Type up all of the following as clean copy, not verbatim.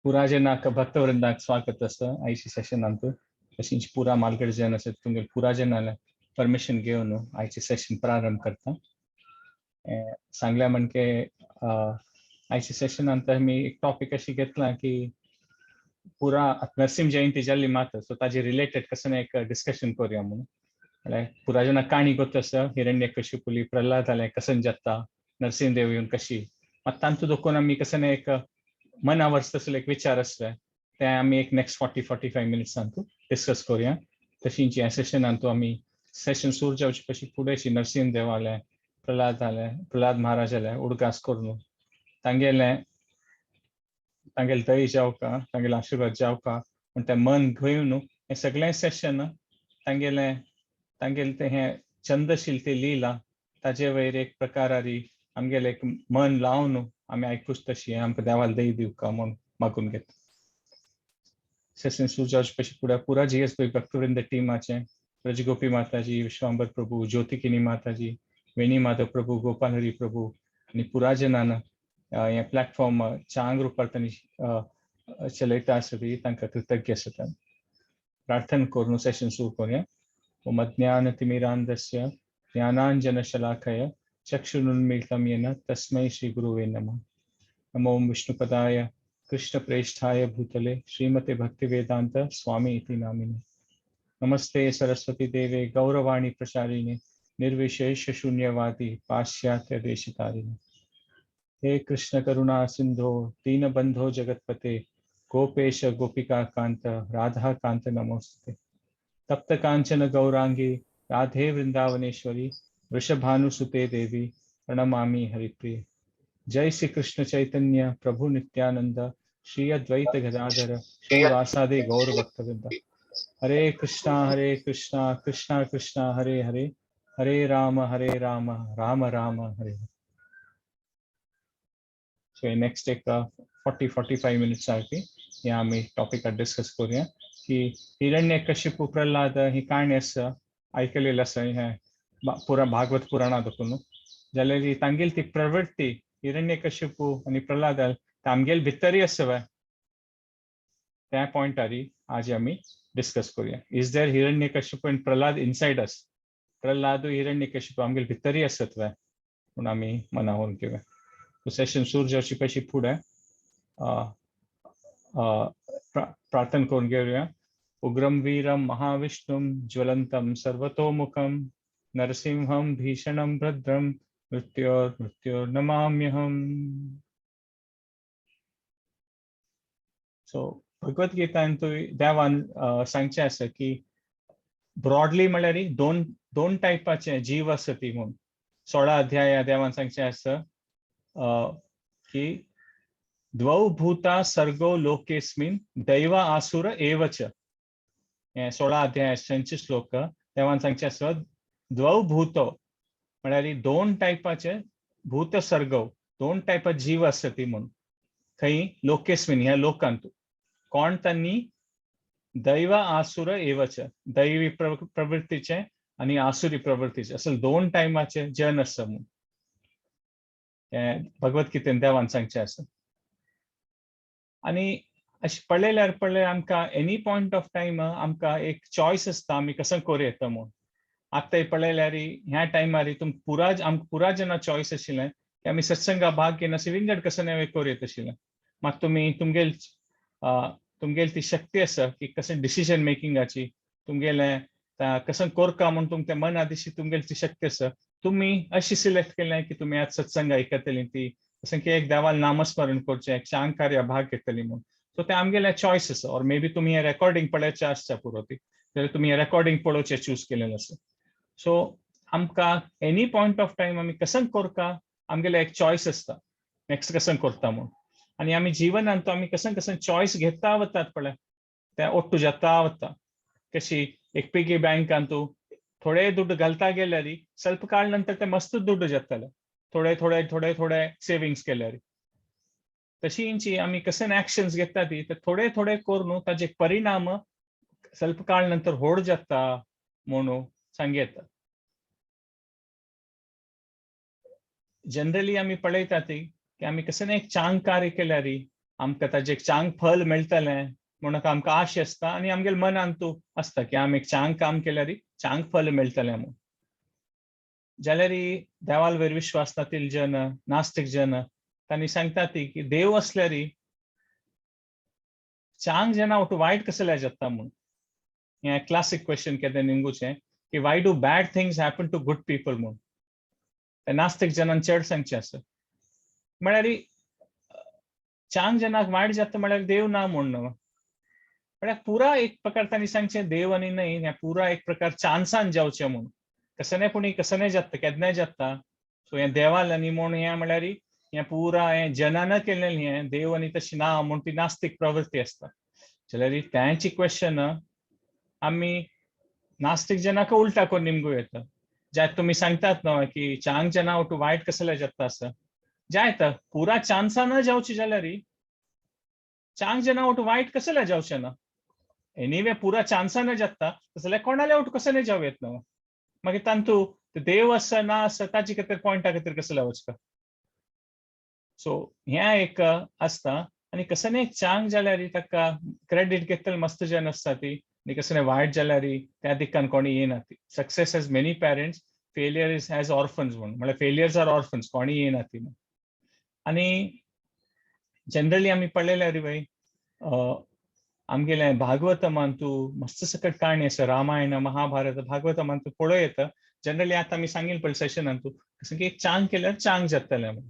पुरा भक्तवृंदाक स्वागत आसा आयच्या सेशनांत. तशींच पुरा मालगड जन आसा तुमगेले पुरा जनाले परमिशन घेवन आयचे सेशन प्रारंभ करता. सांगल्या म्हणजे आयच्या सेशनांत आमी एक टॉपिक अशी घेतला की पुरा नरसिंह जयंती जाल्ली मात, सो ताजे रिलेटेड कसं एक डिस्कशन करूया म्हणून. म्हळ्यार पुरा जना काणी गोत आसा, हिरण्यकशिपुली प्रल्हाद जालें कसन जाता, नरसिंहदेव येवन कशी, मात तांतू दोकून आमी कसं एक मनावर तसलो एक विचार आसले ते आमी एक नेक्स्ट 40-45 मिनिट्सांतू डिस्कस करूया. तशींच ह्या सेशनांतू आमी सेशन सुरू जावचे पशी फुडें नरसिंह देव आले, प्रल्हाद आले, प्रल्हाद महाराज आले, उडगास करून तांगेले तांगेले दही जावका, तांगेले आशिर्वाद जावका म्हण तें मन घेवन हें सगळें सेशन तांगेले तांगेले तें हें छंदशील ती लिला ताजे वयर एक प्रकारारी आमगेले एक मन लावन आमी आयकूच तशी आमकां देवाल दही दिवका म्हूण मागून घेता. सेशन सुरू जावचे पशी फुडें पुरा जीएस भक्तवृंद टिमाचें ब्रजगोपी माताजी, विश्वांबर प्रभू, ज्योतिकिनी माताजी, वेणी माधव प्रभू, गोपाल हरी प्रभू आनी पुरा जनान हें प्लॅटफॉर्म चांग रुपार तांणी चलयता आसा ती तांकां कृतज्ञ आसता. प्रार्थना करून सेशन सुरू करूया. ओम अज्ञानतिमिरान्धस्य ज्ञानाञ्जनशलाकय चक्षुरुन्मीलितं येन तस्मै श्रीगुरुवे नमः. नमो विष्णुपदाय कृष्णप्रेष्ठाय भूतले श्रीमते भक्तिवेदांत स्वामी इति नामिने. नमस्ते सरस्वती देवे गौरवाणी प्रचारिणे निर्विशेष शून्यवादी पाश्चात्य देशतारिणे. हे कृष्ण करुणा सिंधो दीनबंधो जगतपते गोपेश गोपिका कांत राधा कांत नमोस्तुते. तप्त कांचन गौरांगी राधे वृंदावनेश्वरी वृषभानुसुते देवी प्रणमामि हरिप्रिये. जय श्री कृष्ण चैतन्य प्रभु नित्यानंद श्री अद्वैत गदाधर श्रीवासादि गौर भक्तवृंद. हरे कृष्णा कृष्णा कृष्णा हरे हरे, हरे राम राम राम हरे हरे. सो नेक्स्ट एक 40-45 मिनिट्स सारखी हे आमी टॉपिक डिस्कस करूया की हिरण्यकशिपू प्रल्हाद ही काणी आसा, आयकलेली आसा हें पुरा भागवत पुराणा दाखोवन जाल्यार तांगेली ती प्रवृत्ती हिरण्यकशिपू आनी प्रल्हाद आमगेल भितरय आसा व्हय, त्या पॉयंटारी आज आमी डिस्कस करूया. Is there Hiranyakashipu and Prahlad inside us? Prahlad Hiranyakashipu आमगेल भितरय आसत व्हय म्हूण आमी मनावून घेवया. सेशन सुरू जावचे पयलीं फुडें प्रार्थना करून घेवया. उग्रम वीरम महाविष्णुं ज्वलंतं सर्वतोमुखं नरसिंहं भीषणं भद्रं मृत्योर् मृत्योर्नमाम्यहम्. सो भगवद गीतान देवान सांगचें आसा की ब्रॉडली म्हळ्यार दोन दोन टायपाचे जीव आसा ती म्हूण. 16 अध्याय देवान सांगचें आसा की द्वौ भूता सर्गो लोकेस्मिन दैव आसुर एवच. हे 16 अध्यायाचे श्लोक देवान सांगचें आसा द्वौ भूतो म्हळ्यार दोन टायपाचे भूत सर्गो, दोन टायपा जीव आसा ती म्हूण. खंय लोकेस्मिन ह्या लोकांत कोण तांणी दैव आसुर एवच, दैवी प्रवृत्तीचे आनी आसुरी प्रवृत्तीचे असे दोन टायमाचे जन आसा म्हूण भगवत गीतेन देवान सांगचें आसा. आनी अशें पळयल्यार पळय आमकां एनी पॉयंट ऑफ टायम आमकां एक चॉयस आसता आमी कसो करूं येता म्हूण. आतां पळयल्यार ह्या टायमार तुम पुरा आमकां पुरा जेन्ना चॉयस आशिल्लें की आमी सत्संगा भाग घेवन अशें विंगड कसो नवें करूं येता आशिल्लें. मात तुमी तुमगेल तुमगेली ती शक्ती आसा की कशें डिसिजन मेकिंगाची तुमगेलें कसं कोरका म्हूण तुमच्या मना दिशी तुमगेली ती शक्ती आसा. तुमी अशी सिलेक्ट केलें की तुमी आज सत्संग आयकतली ती जशें की एक देवाल नामस्मरण करचें, एक शांकार्य भाग घेतली म्हूण. सो तें आमगेलें चॉयस आसा. ऑर मे बी तुमी हें रेकॉर्डिंग पळोवचें आसच्या पुरो ती जाल्यार तुमी हें रेकॉर्डिंग पळोवचें चूज केलेलें आसा. सो आमकां एनी पॉयंट ऑफ टायम आमी कसं कोरका आमगेलें एक चॉयस आसता नेक्स्ट कसं करता म्हूण. आनी आमी जिवनांत आमी कसं कसं चॉयस घेता वतात पळय तें ओट्टू जाता वता. कशी एक पिगी बँकांतू थोडे दुड्ड घालता गेल्यार ಸ್ವಲ್ಪ काळ नंतर ते मस्त दुड्ड जातले, थोडे थोडे थोडे थोडे सेविंग्स केल्यार. तशींची आमी कशें एक्शन्स घेता ती ते थोडे थोडे करून ताजे परिणाम ಸ್ವಲ್ಪ काळ नंतर व्हड जाता म्हणून सांग येता. जनरली आमी पळयता ती की आमी कशें एक चांग कार्य केल्यार आमकां ताजें एक चांग फल मेळटलें म्हणून आमकां आश आसता आनी आमगेले मनान तूं आसता की आमी एक चांग काम केल्यार चांग फल मेळटलें म्हूण. जाल्यार देवाल वयर विश्वास नातील जन, नास्तिक जन, तांणी सांगता ती की देव असल्यार चांग जना ओटू वायट कसले जाता म्हूण. हें क्लासीक क्वेश्चन केदें निमगुचें की why do bad things happen to good people म्हूण. ते नास्तिक जनान चड सांगचें आसा. म्हळ्यार चांग जनाक वायट जाता म्हळ्यार देव ना म्हूण न्हू. म्हळ्यार पुरा एक प्रकार तांणी सांगचें देव आनी न्हय, हें पुरा एक प्रकार चान्सान जावचें म्हूण. कसने पुणी कसने जाता, केन्नाय जाता. सो हें देवाल आनी म्हूण हें म्हळ्यार हें पुरा हें जनान केल्लें हें देव आनी तशें ना म्हूण ती नास्तिक प्रवृत्ती आसता. जाल्यार तांची क्वेश्चन आमी नास्तिक जनाक उल्टा करून निमगू येता. ज्या तुमी सांगतात न्हय की चांग जना ओटू वायट कसले जाता आसा, जायत पुरा चान्सान जावची जाल्यार चांग जना ओटू वायट कसले जावचें ना. एनिवे पुरा चान्सान जाता जाल्यार कोणाले ओटू कसले जावं येत न्हय. मागीर तांतू देव आसा ना आसा ताजे खातीर पॉयंटा खातीर कसले वचपा. सो हें एक आसता. आनी कसलें एक चांग जाल्यार ताका क्रेडीट घेतले मस्त जन आसता ती, आनी कसलें वायट जाल्यार त्या दिक्कान कोणी येना ती. Success has many parents, failure is has orphans म्हूण. म्हळ्यार फेलियर्स are orphans, कोणी येना ती. आनी जनरली आमी पळयल्यार बाय आमगेलें भागवतमान तूं मस्त सकट काणी आसा, रामायण महाभारत भागवतमान तूं पळोवं येता. जनरली आतां आमी सांगील पळय सेशनान तूं कसं की एक चांग केल्यार चांग जातलें म्हूण,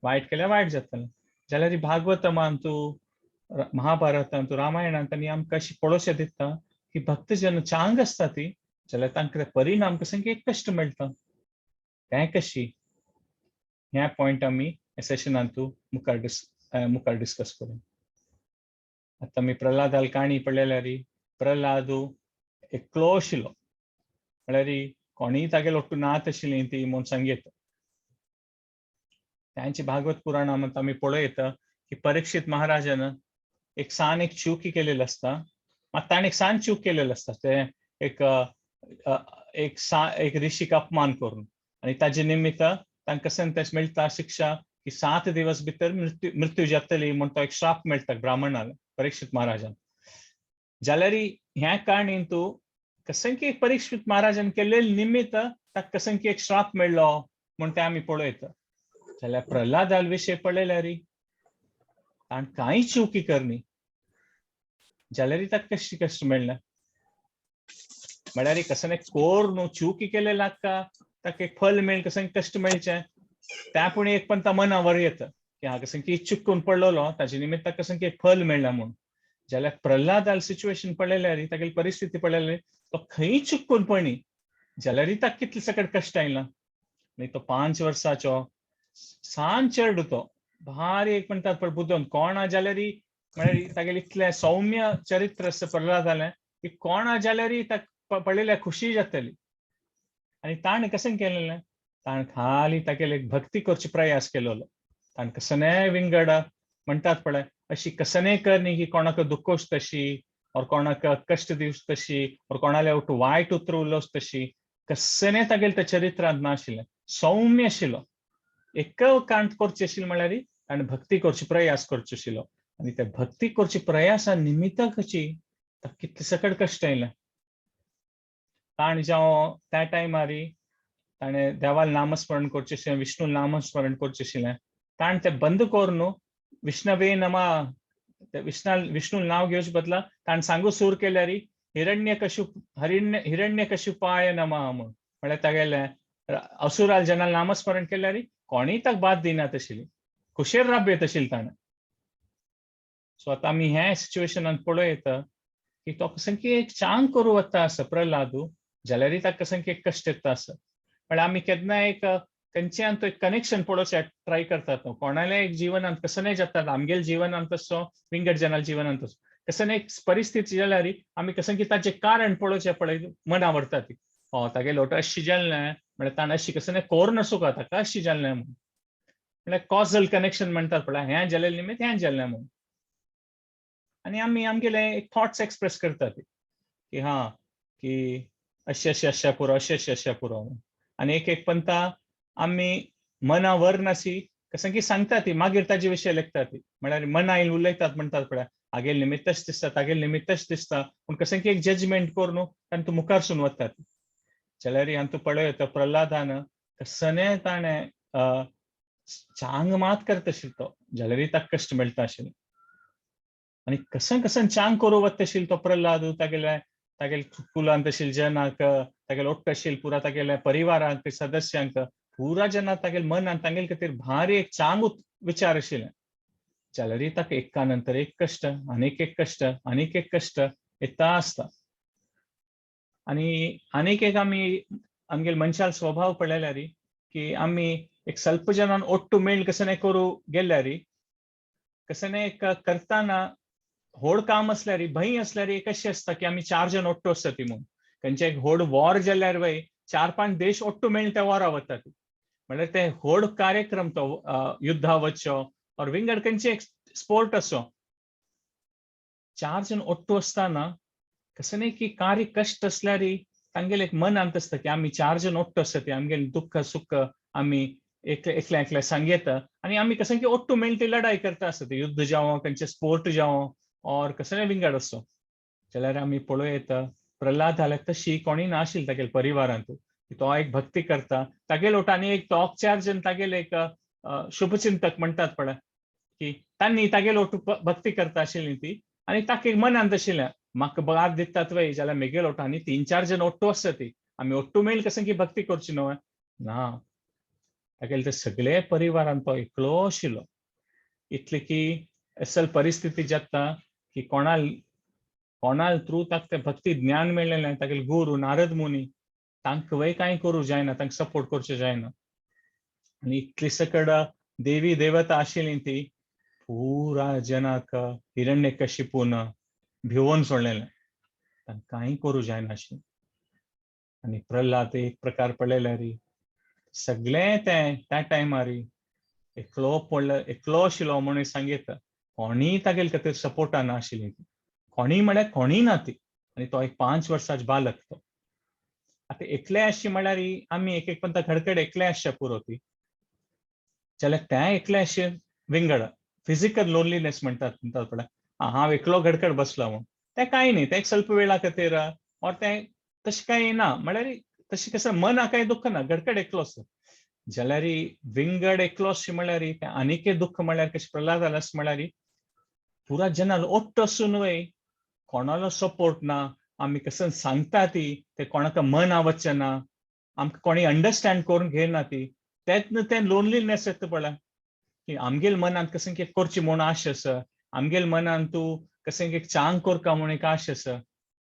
वायट केल्यार वायट जातलें. जाल्यार भागवतमान तूं महाभारतान तूं रामायणांत आनी आमकां अशी पळोवचें दिता की भक्तजन चांग आसता ती जाल्यार तांकां परिणाम कसं की एक कश्ट मेळटा. तें कशी ह्या पॉयंट आमी सेशनान तूं मुखार डिस्कस करूं. आतां आमी प्रल्हादाल काणी पळयल्यार प्रल्हादू एकलो आशिल्लो, म्हळ्यार कोणीय तागेलो ओट्टू नात आशिल्ली ती म्हूण सांगयत. तांची भागवत पुराणांत आमी पळयता की परीक्षित महाराजान एक सान एक चूकी केलेली आसता. मात ताणें एक सान चूक केलेली आसता, ते एक एक एक ऋषीक अपमान करून, आनी ताजे निमित्त तांकां संतेश मेळटा शिक्षा की 7 दिवस भितर मृत्यू मृत्यू जातली म्हूण तो एक श्राप मेळटा ब्राह्मणाक परीक्षित महाराजान. जाल्यार ह्या कारणीन तूं कसं की परीक्षित महाराजान केल्ले निमित्त ताका कसं की एक श्राप मेळ्ळो म्हूण तें आमी पळयता. जाल्यार प्रल्हादाल विशय पळयल्यार ताणें कांय चुकी करनी, जाल्यार ताका कशी कश्ट मेळना. म्हळ्यार कसं कोर न्हू चुकी केलें ताका ताका एक फल मेळ कसं कश्ट मेळचें त्या पूण एक पण ता मनावर येता की हा कसं की चुकून पडलेलो ताजे निमित्त ताका कसं की एक फल मेळ्ळा म्हूण. जाल्यार प्रल्हादाल सिच्युएशन पळयल्यार तागेली परिस्थिती पळयल्यार तो खंय चुकून पळणी जाल्यार ताका कितले सकट कश्ट आयला. आनी तो 5 वर्साचो सान चेडू तो भारी एक म्हणटात पळय बुद्दोन कोणा जाल्यार म्हळ्यार तागेलें इतलें सौम्य चरित्र आसा प्रल्हादालें की कोणा जाल्यार ताका पळयल्यार खुशी जातली. आनी ताणें कशें केलेलें, ताणें खाली तागेले भक्ती करचे प्रयास केलोलो. ताणें कसनेय विंगड म्हणटात पळय अशी कसनेय करनी की कोणाक दुखोवच तशी और कोणाक कश्ट दिवच तशी और कोणाले वायट उतर उलोवच तशी कसनेय तागेले त्या चरित्रांत नाशिल्लें. सौम्य आशिल्लो. एक कांत करचें आशिल्लें म्हळ्यार ताणें भक्ती करची प्रयास करचो आशिल्लो. आनी त्या भक्ती करचे प्रयासा निमित्ताकची ताका कितले सकट कश्ट आयलें. ताणें जावं त्या टायमार ताणें देवाल नामस्मरण करचें आशिल्लें, विष्णू नामस्मरण करचें आशिल्लें, ताणें तें बंद करून विष्णवे नमा विष्णू नांव घेवचे बदला ताणें सांगू सूर केल्यार हिरण्यकशिपाय नमा म्हूण. म्हळ्यार तागेलें असुराल जनाल नामस्मरण केल्यार कोणीय ताका बाद दिनात आशिल्ली, खुशेर राब येत आशिल्लें ताणें. सो आतां आमी ह्या सिच्युएशनान पळयता की तो कसं की एक चांग करूं वता आसा प्रल्हादू, जाल्यारय ताका कसं की एक कश्ट येता आसा. म्हळ्यार आमी केन्नाय एक तेंच्यान तो एक कनेक्शन पळोवचें ट्राय करतात न्हू. कोणाल्या एक जिवनांत कसं नाही जाता, आमगेल्या जिवनांत तसो विंगड जनाल जिवनांत तसो कसं एक परिस्थिती जाल्यार आमी कसं की ताचें कारण पळोवचें पळय मना व्हरता ती. हो तागेलो लोट अशी जालें म्हळ्यार ताणें अशी कसं नाही कोर नासूं ताका अशी जालें म्हूण. म्हळ्यार कॉजल कनेक्शन म्हणटात पळय, हें जालें निमित्त हें जालें म्हूण. आनी आमी आमगेले एक थॉट्स एक्सप्रेस करतात की हा की अशें अशें अशें पुरो, अशें अशें अशें पुरो. आनी एक एक पंता आमी मना व्हरनासी कसं की सांगता ती मागीर ताजे विशय लेखता ती, म्हळ्यार मनाईल उलयतात म्हणटात पळय, हागेल निमित्तच दिसता तागेल निमित्तच दिसता, पूण कसं की एक जजमेंट करून तांतू मुखार सून वतात. जाल्यार हांतू पळय तो प्रल्हादान कसने ताणें चांग मात करता आशिल्लो तो, जाल्यार ताका कश्ट मेळटा आशिल्लें. आनी कसन कसन चांग करूं वता आशिल्लो तो प्रल्हाद, तागेले तागेले कुलांत आशिल्ले जनाक, तागेले ओट्ट आशिल्ले पुरा तागेले परिवारांक सदस्यांक, पुरा जना तागेले मनान तागेले खातीर भारी एक चांग विचार आशिल्लें. जाल्यार ताका एका नंतर एक कश्ट आनीक एक कश्ट आनीक एक कश्ट येता आसता. आनी आनीक एक आमी आमगेले मनशाल स्वभाव पळयल्यार की आमी एक स्वल्प जनान ओट्टू मेळ कसं करूं गेल्यार, कसं एक करताना व्हड काम आसल्यार भंय आसल्यार एक अशें आसता की आमी चार जण ओट्टू आसता ती म्हूण. खंयचे एक व्हड वॉर जाल्यार वय 4-5 देश ओट्टू मेळ त्या वॉरा वतात, म्हळ्यार ते व्हड कार्यक्रम तो युद्धा वचचो और विंगड खंयचे एक स्पोर्ट असो, 4 जण ओट्टू आसतना कसं न्ही की कार्य कश्ट आसल्यार तांगेले एक मनांत आसता की आमी 4 जण ओट्टू आसता ती, आमगेले दुख्ख सुख आमी एकले एकले एकले सांगयता आनी आमी कसं की ओट्टू मेळ ती लढाई करता आसता ती, युद्ध जावं खंयचे स्पोर्ट जावं और कसलें विंगड असो. जाल्यार आमी पळोवं येता प्रल्हाद जाल्यार तशी कोणी नाशिल्ली तागेले परिवारांत, तो एक भक्ती करता तागेले ओटांनी एक तो 4 जण तागेले एक शुभचिंतक म्हणटात पळय की तांणी तागेले ओटू भक्ती करता आशिल्ली ती, आनी ताका एक मनांत आशिल्लें म्हाका बार दितात वय जाल्यार मेगेल ओटांनी 3-4 जण ओट्टू आसता ती, आमी ओट्टू मेळ कसं की भक्ती करची न्हय ना. तागेले ते सगळे परिवारान तो एकलो आशिल्लो. इतले की असल परिस्थिती जाता की कोणाल कोणाल थ्रू ताका तें भक्ती ज्ञान मेळ्ळें, तागेले गुरू नारद मुनी तांकां वय कांय करूं जायना, तांकां सपोर्ट करचें जायना. आनी इतली सकड देवी देवता आशिल्ली ती पुरा जनाक हिरण्यकशिपून भिवोन सोडलेलें, तांकां कांय करूं जायना आशिल्लें. आनी प्रल्हाद एक प्रकार पळयल्यार सगळें तें त्या टायमार एकलो पडलो एकलो आशिल्लो म्हणून सांगता, कोणीय तागेले खातीर सपोर्टा नाशिल्ली ती, कोणी म्हळ्यार कोणी ना ती. आनी तो एक 5 वर्सांचो बालक तो. आतां एकले आसचे म्हळ्यार आमी एक एक पंता खडखड एकले आसचे पुरो ती, जाल्यार त्या एकले आसचे विंगड फिजिकल लोनलीनेस म्हणटात म्हणटात पळय, हांव एकलो घडकड बसला म्हूण, तें कांय न्ही, तें एक स्वल्प वेळा खातीर और तें तशें कांय ना, म्हळ्यार तशें कसं मनाक कांय दुख्ख ना, घडकड एकलो आसता. जाल्यार विंगड एकलो अशें म्हळ्यार तें आनीक एक दुख्ख म्हळ्यार कशें प्रल्हाद जाल्यार म्हळ्यार पुरा जनाल ओट्ट आसून वय कोणालो सपोर्ट ना, आमी कसं सांगता ती ते कोणाक मन आवडचें ना, आमकां कोणी अंडरस्टँड करून घेयना ती, तेच तें लोनलीनेस येता पळय की आमगेल मनांत कसं की करची म्हूण आश आसा, आमगेल मनांत तूं कसं की चांग करका म्हूण एक आश आसा,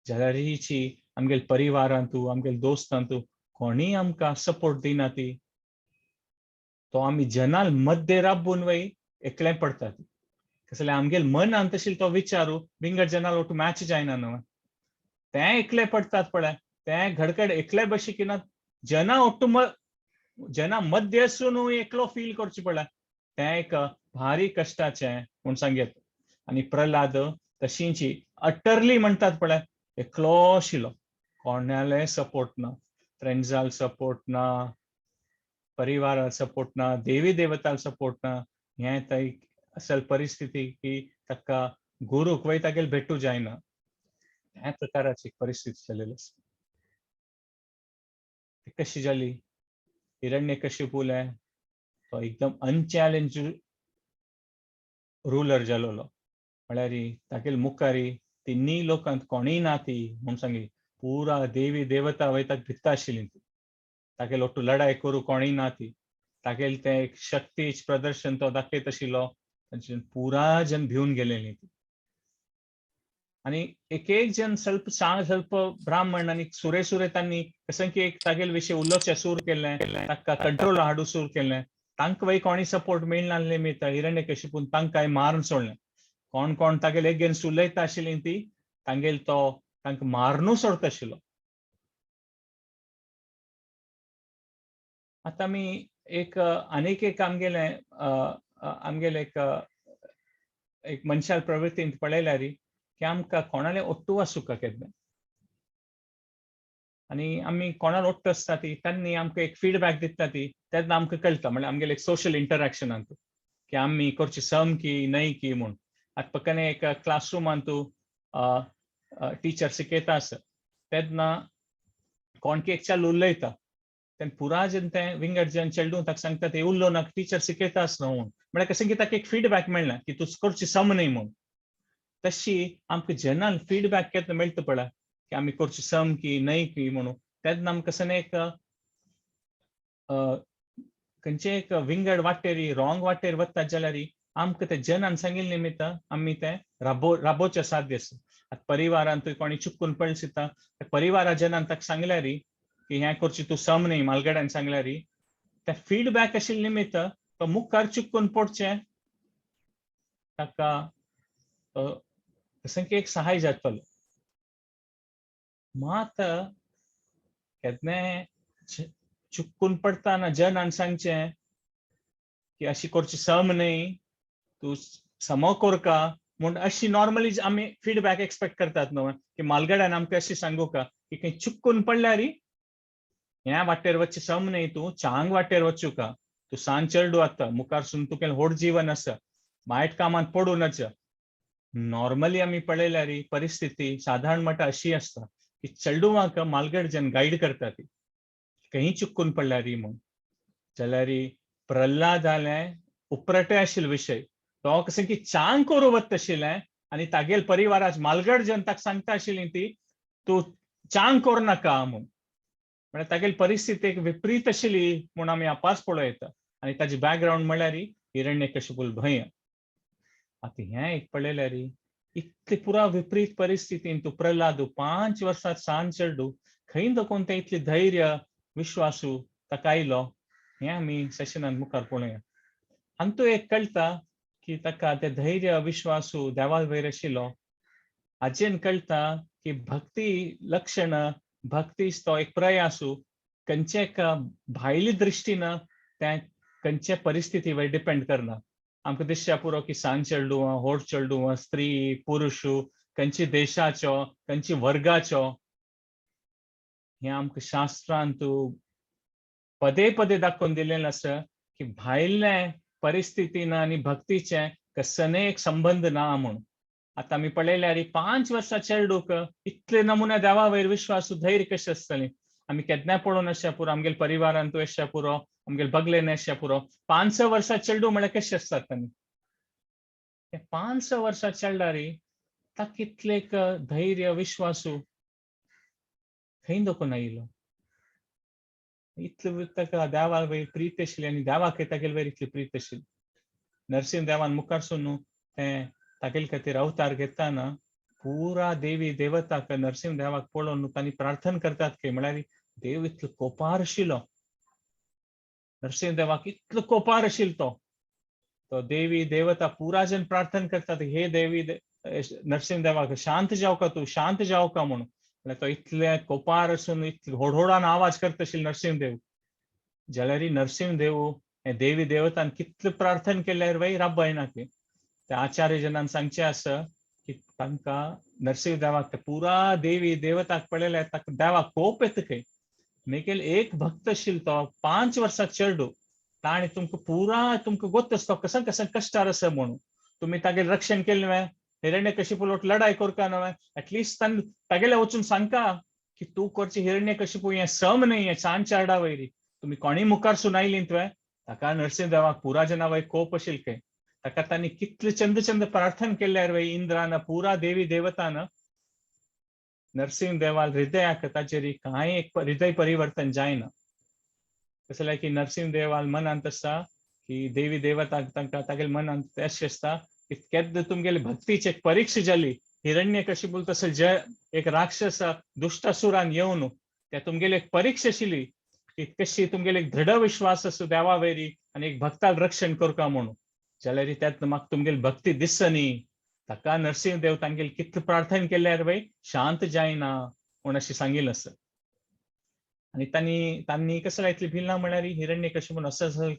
जाल्यार हिची आमगेल परिवारांतू आमगेल दोस्तांतू कोणीय आमकां सपोर्ट दिना ती, तो आमी जनाल मध्य राबून वय एकलें पडटा ती. कसले आमगेल मनांत आशिल्लो तो विचारू विंगड जनाल ओटू मॅच जायना न्हय, तें एकले पडटात पळय, तें घडकड एकले बशी ना जना ओट्टू जना मध्य आसून एकलो फील करचें पळय, तें एक भारी कश्टाचें म्हूण सांगयत. आनी प्रल्हाद तशींची अटरली म्हणटात पळय एकलो आशिल्लो, कोणाले सपोर्ट ना, फ्रेंड्साल सपोर्ट ना, परिवाराल सपोर्ट ना, देवी देवताल सपोर्ट ना. हें थंय असल परिस्थिती की ताका गुरूक वय तागेले भेटू जायना, ह्या प्रकाराची परिस्थिती जालेली आसा. ती कशी जाली, हिरण्यकशिपूले तो एकदम अनचॅलेंज रुलर जालोलो, म्हळ्यार तागेले मुखारी तिन्ही लोकांत कोणीय ना ती म्हूण सांगी, पुरा देवी देवता वय ताका भित्ता आशिल्ली ती, तागेले ओट्टू लढाई करूं कोणीय ना ती, तागेले तें एक शक्ती प्रदर्शन तो दाखयत आशिल्लो, तांचे पुरा जन भिवन गेलेली ती. आनी एक एक जन स्वल्प स्वल्प ब्राह्मण आनी सुरे सुरे तांणी कसं की एक तागेले विशय उलोवचें सुरू केलें, ताका कंट्रोल हाडूं सुरू केलें, तांकां वय कोणी सपोर्ट मेळनासले निमित्त हिरण्यकशिपून तांकां मारून सोडलें. कोण कोण तागेले एगेन्स्ट उलयता आशिल्ली ती तांगेल तो तांकां मारनू सोडता आशिल्लो. आतां आमी एक आनीक एक आमगेले आमगेले एक एक मनशाल प्रवृत्तींत पळयल्यार की आमकां कोणाले ओट्टू आसूंक केन्ना. आनी आमी कोणाक ओडटा आसता ती तांणी आमकां एक फिडबॅक दिता ती तेन्ना आमकां कळटा, म्हणल्यार आमगेले एक सोशल इंटरॅक्शनान की आमी करची सम की न्हय की म्हूण. आतां पक्कने एक क्लासरुमान तूं टिचर शिकयता आसा तेन्ना कोण की एक चालू उलयता तेन्ना पुरा जन तें विंगड जन चेडूं ताका सांगता ते उल्लो ना, टिचर शिकयता आसना म्हूण, म्हळ्यार कशें की ताका एक फिडबॅक मेळना की तूं करची सम न्हय म्हूण. तशी आमकां जेन्ना फिडबॅक केन्ना मेळटा पळय की आमी करची सम की न्हय की म्हणून, तेन्ना आमकां कशें एक खंयचे एक विंगड वाटेर रॉंग वाटेर वता जाल्यार आमकां ते जनान सांगिल्ले निमित्त आमी तें राबोवचें साध्य आसा. आतां परिवारान तुवें कोणी चुकून पळसिता परिवारा जनान ताका सांगल्यार की हें करची तूं सम न्हय, मालगड्यान सांगल्यार ते फिडबॅक आशिल्ले निमित्त तो मुखार चुकून पडचें ताका कशें की एक सहाय जातलो. मात केन्नाय चुकून पडटाना जनान सांगचें की अशी करची सम न्हय, तूं समो करका म्हूण, अशी नॉर्मली आमी फिडबॅक एक्सपेक्ट करतात न्हू की मालगड्यान आमकां अशी सांगू का की खंय चुकून पडल्यार ह्या वाटेर वचचें सम न्हय, तूं चांग वाटेर वचूं का, तूं सान चेडू आतां मुखार सून तुका व्हड जीवन आसा, वायट कामांत पडूं नज. नॉर्मली आमी पळयल्यार परिस्थिती सादारण म्हणटा अशी आसता की चेडवांक मालगड जन गायड करता ती खंय चुकून पडल्यार म्हूण. जाल्यार प्रल्हादालें उपरटे आशिल्लो विशय, तो कशें की चांग करूं वता आशिल्लें आनी तागेल परिवाराक मालगड जन ताका सांगता आशिल्ली ती तूं चांग करूं नाका म्हूण, म्हळ्यार तागेली परिस्थिती एक विपरीत आशिल्ली म्हूण आमी आपास पळोवं येता. आनी ताजी बॅकग्रावंड म्हणल्यार हिरण्यकशिपूल भंय. आतां हें एक पळयल्यार इतली पुरा विपरीत परिस्थितीन तूं प्रल्हाद 5 वर्सां सान चेडू खंय दकून तें इतली धैर्य विश्वासू ताका आयलो, हें आमी सेशनान मुखार पळोवया. हांतू एक कळटा की ताका तें धैर्य विश्वासू देवा वयर आशिल्लो. हाजेन कळटा की भक्ती लक्षण भक्ती तो एक प्रयासू खंयचे एक भायली दृश्टीन तें खंयचे परिस्थिती वयर डिपेंड करना. आमकां दिसच्या पुरो की सान चेडूं व्हड चेडूं, स्त्री पुरुश, खंयची देशाचो खंयची वर्गाचो, हें आमकां शास्त्रांत पदे पदे दाखोवन दिलेलें आसा की भायले परिस्थितीन आनी भक्तीचें कसने एक संबंद ना म्हूण. आतां आमी पळयल्यार 5 वर्सां चेडूक इतले नमुने देवा वयर विश्वास धैर्य कशें आसतलें. आमी केन्नाय पळोवन अशें पुरो आमगेले परिवारान तूं अशें पुरो आमगेले बगलेन अशें पुरो 5-6 वर्सां चेडूं म्हळ्यार कशें आसतात तांणी ते 5-6 वर्सां चेडल्यार ताका कितले एक धैर्य विश्वासू खंय दखून आयलो. इतले ताका देवा वयर प्रीत आशिल्ली आनी देवाक तागेले वयर इतली प्रीत आशिल्ली. नरसिंह देवान मुखार सून तें तागेले खातीर अवतार घेताना पुरा देवी देवताक नरसिंह देवाक पळोवन तांणी प्रार्थना करतात की म्हळ्यार देव इतलो कोपार आशिल्लो, नरसिंह देवाक इतलो कोपार आशिल्लो तो, तो देवी देवता पुरा जन प्रार्थना करतात हे देवी नरसिंह देवाक शांत जावका तूं, शांत जावका म्हणून. म्हळ्यार तो इतले कोपार आसून इतले होडहोडान आवाज करता आशिल्लो नरसिंह देव. जाल्यार नरसिंह देव हे देवी देवतान कितले प्रार्थना केल्यार वय राबयना की त्या आचार्य जनान सांगचें आसा की तांकां नरसिंह देवाक ते पुरा देवी देवताक पळयल्यार ताका देवाक कोप येता खंय. मेगेल एक भक्त आशिल्लो तो 5 वर्सां चेडू ताणें तुमकां पुरा तुमकां गोत आसता कसं कसं कश्टार आसा म्हणून तुमी तागेलें रक्षण केलें न्हय, हिरण्यकशिपूल लढाय करका न्हय, एटलिस्ट तागेले वचून सांगका की तूं करची हिरण्यकशिपू हें सम न्हय, हें सान चेडा वयरी तुमी कोणी मुखार सुनायली तुवें. ताका नरसिंह देवाक पुरा जना वयर कोप आशिल्लो खंय. ताका तांणी कितले चंद चंद प्रार्थना केल्यार वय इंद्रान पुरा देवी देवतान नरसिंह देवाल हृदयाक ताचेर कांय एक हृदय परिवर्तन जायना. कसलें की नरसिंह देवाल मनांत आसता की देवी देवताक तांकां तागेले मनांत अशें आसता की केद्द तुमगेली भक्तीची एक परीक्षा जाली हिरण्यकशिपूल तसो जे एक राक्षस दुश्टासुरान येवन त्या तुमगेली एक परीक्षा आशिल्ली की कशी तुमगेली एक दृढ विश्वास आसू देवा वयरी आनी एक भक्ताक रक्षण करका म्हणून. जाल्यार त्यात म्हाका तुमगेली भक्ती दिसनी. ताका नरसिंह देव तांगेली कितले प्रार्थना केल्यार वय शांत जायना म्हूण अशें सांगिल्लें आसा. आनी तांणी कसं इतली भिल्ला म्हळ्यार हिरण्यकशिपून असं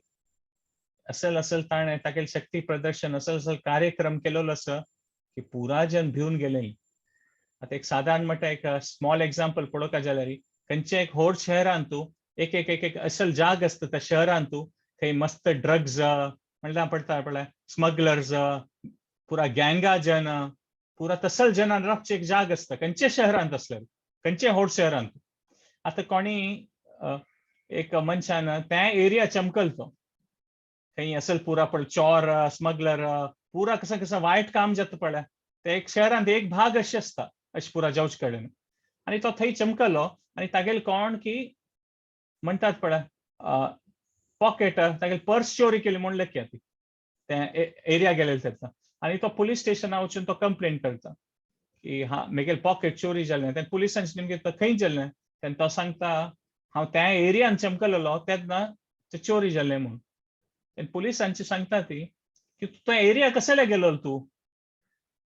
असल असल ताणें तागेलें शक्ती प्रदर्शन असल असल कार्यक्रम केलेलो आसा की पुरा जन भिवन गेले. आतां एक सादारण म्हणटा एक स्मॉल एग्जाम्पल पळोवका जाल्यार खंयच्या एक व्हड शहरान तूं एक एक एक एक असल जाग आसता त्या शहरान तूं थंय मस्त ड्रग्स म्हणल्यार पडटा पळय, स्मगलर्स, पुरा गँगा जन, पुरा तसल जनान रावचे एक जाग आसता खंयच्या शहरांत आसल्यार, खंयच्या व्हड शहरांत. आतां कोणी एक मनशान त्या एरिया चमकल तो थंय असल पुरा पळ चोर, स्मगलर, पुरा कसं कसं वायट काम जाता पळय ते एक शहरांत एक भाग अशें आसता अशें पुरा जावचे कडेन. आनी तो थंय चमकलो आनी तागेले कोण की म्हणटात पळय पॉकेट, तागेले पर्स चोरी केली म्हूण लेखया ती ते एरिया गेलेले तेन्ना. आनी तो पुलीस स्टेशना वचून तो कंप्लेन करता की हा म्हगेले पॉकेट चोरी जालें. तेन्ना पुलिसांचे निमगें तो खंय जालें, तेन्ना तो सांगता हांव त्या एरियान चमकलेलो तेन्ना ते चोरी जालें म्हूण. तेन्ना पुलिसांची सांगता ती की तूं त्या एरिया कसल्या गेलो तूं,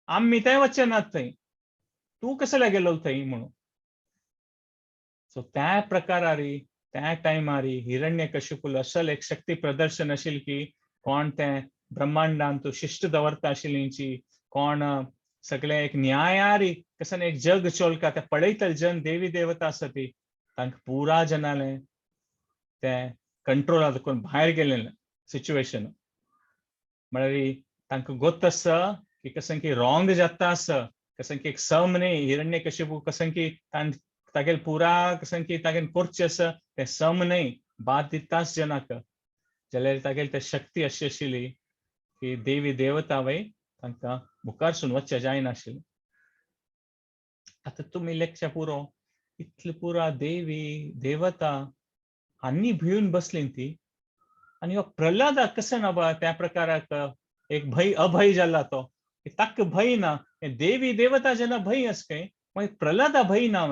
आमी थंय वचचे नात थंय, तूं कसल्या गेलो थंय म्हणून. सो त्या प्रकारारी त्या टायमारी हिरण्यकशिपूल असल एक शक्ती प्रदर्शन आशिल्लें की कोण तें ब्रह्मांडान तूं शिश्ट दवरता आशिल्ली, कोण सगळें एक न्यायारी कसन एक जग चोलका ते पळयतले जन देवी देवता आसा ती तांकां पुरा जनाले ते कंट्रोला कोण भायर गेलेले सिच्युएशन. म्हळ्यार तांकां गोत आसा की कशें की रॉंग जाता आसा, कशें की एक सम न्ही हिरण्यकशिपू कशें की तागेले पुरा कशें की तागेले करचें आसा तें सम न्ही, बाद दिताच जनाक. जाल्यार तागेली ते शक्ती अशी आशिल्ली की देवी देवता वय तांकां मुखारसून वचचें जायनाशिल्लें. आतां तुमी लेखच्या पुरो इतले पुरा देवी देवता आनी भिवन बसली ती. आनी हो प्रल्हादाक कशें ना बा त्या प्रकाराक एक भंय अभय जाला तो, ताका भंय ना, देवी देवता जेन्ना भंय आसा खंय मागीर प्रल्हादा भंय ना.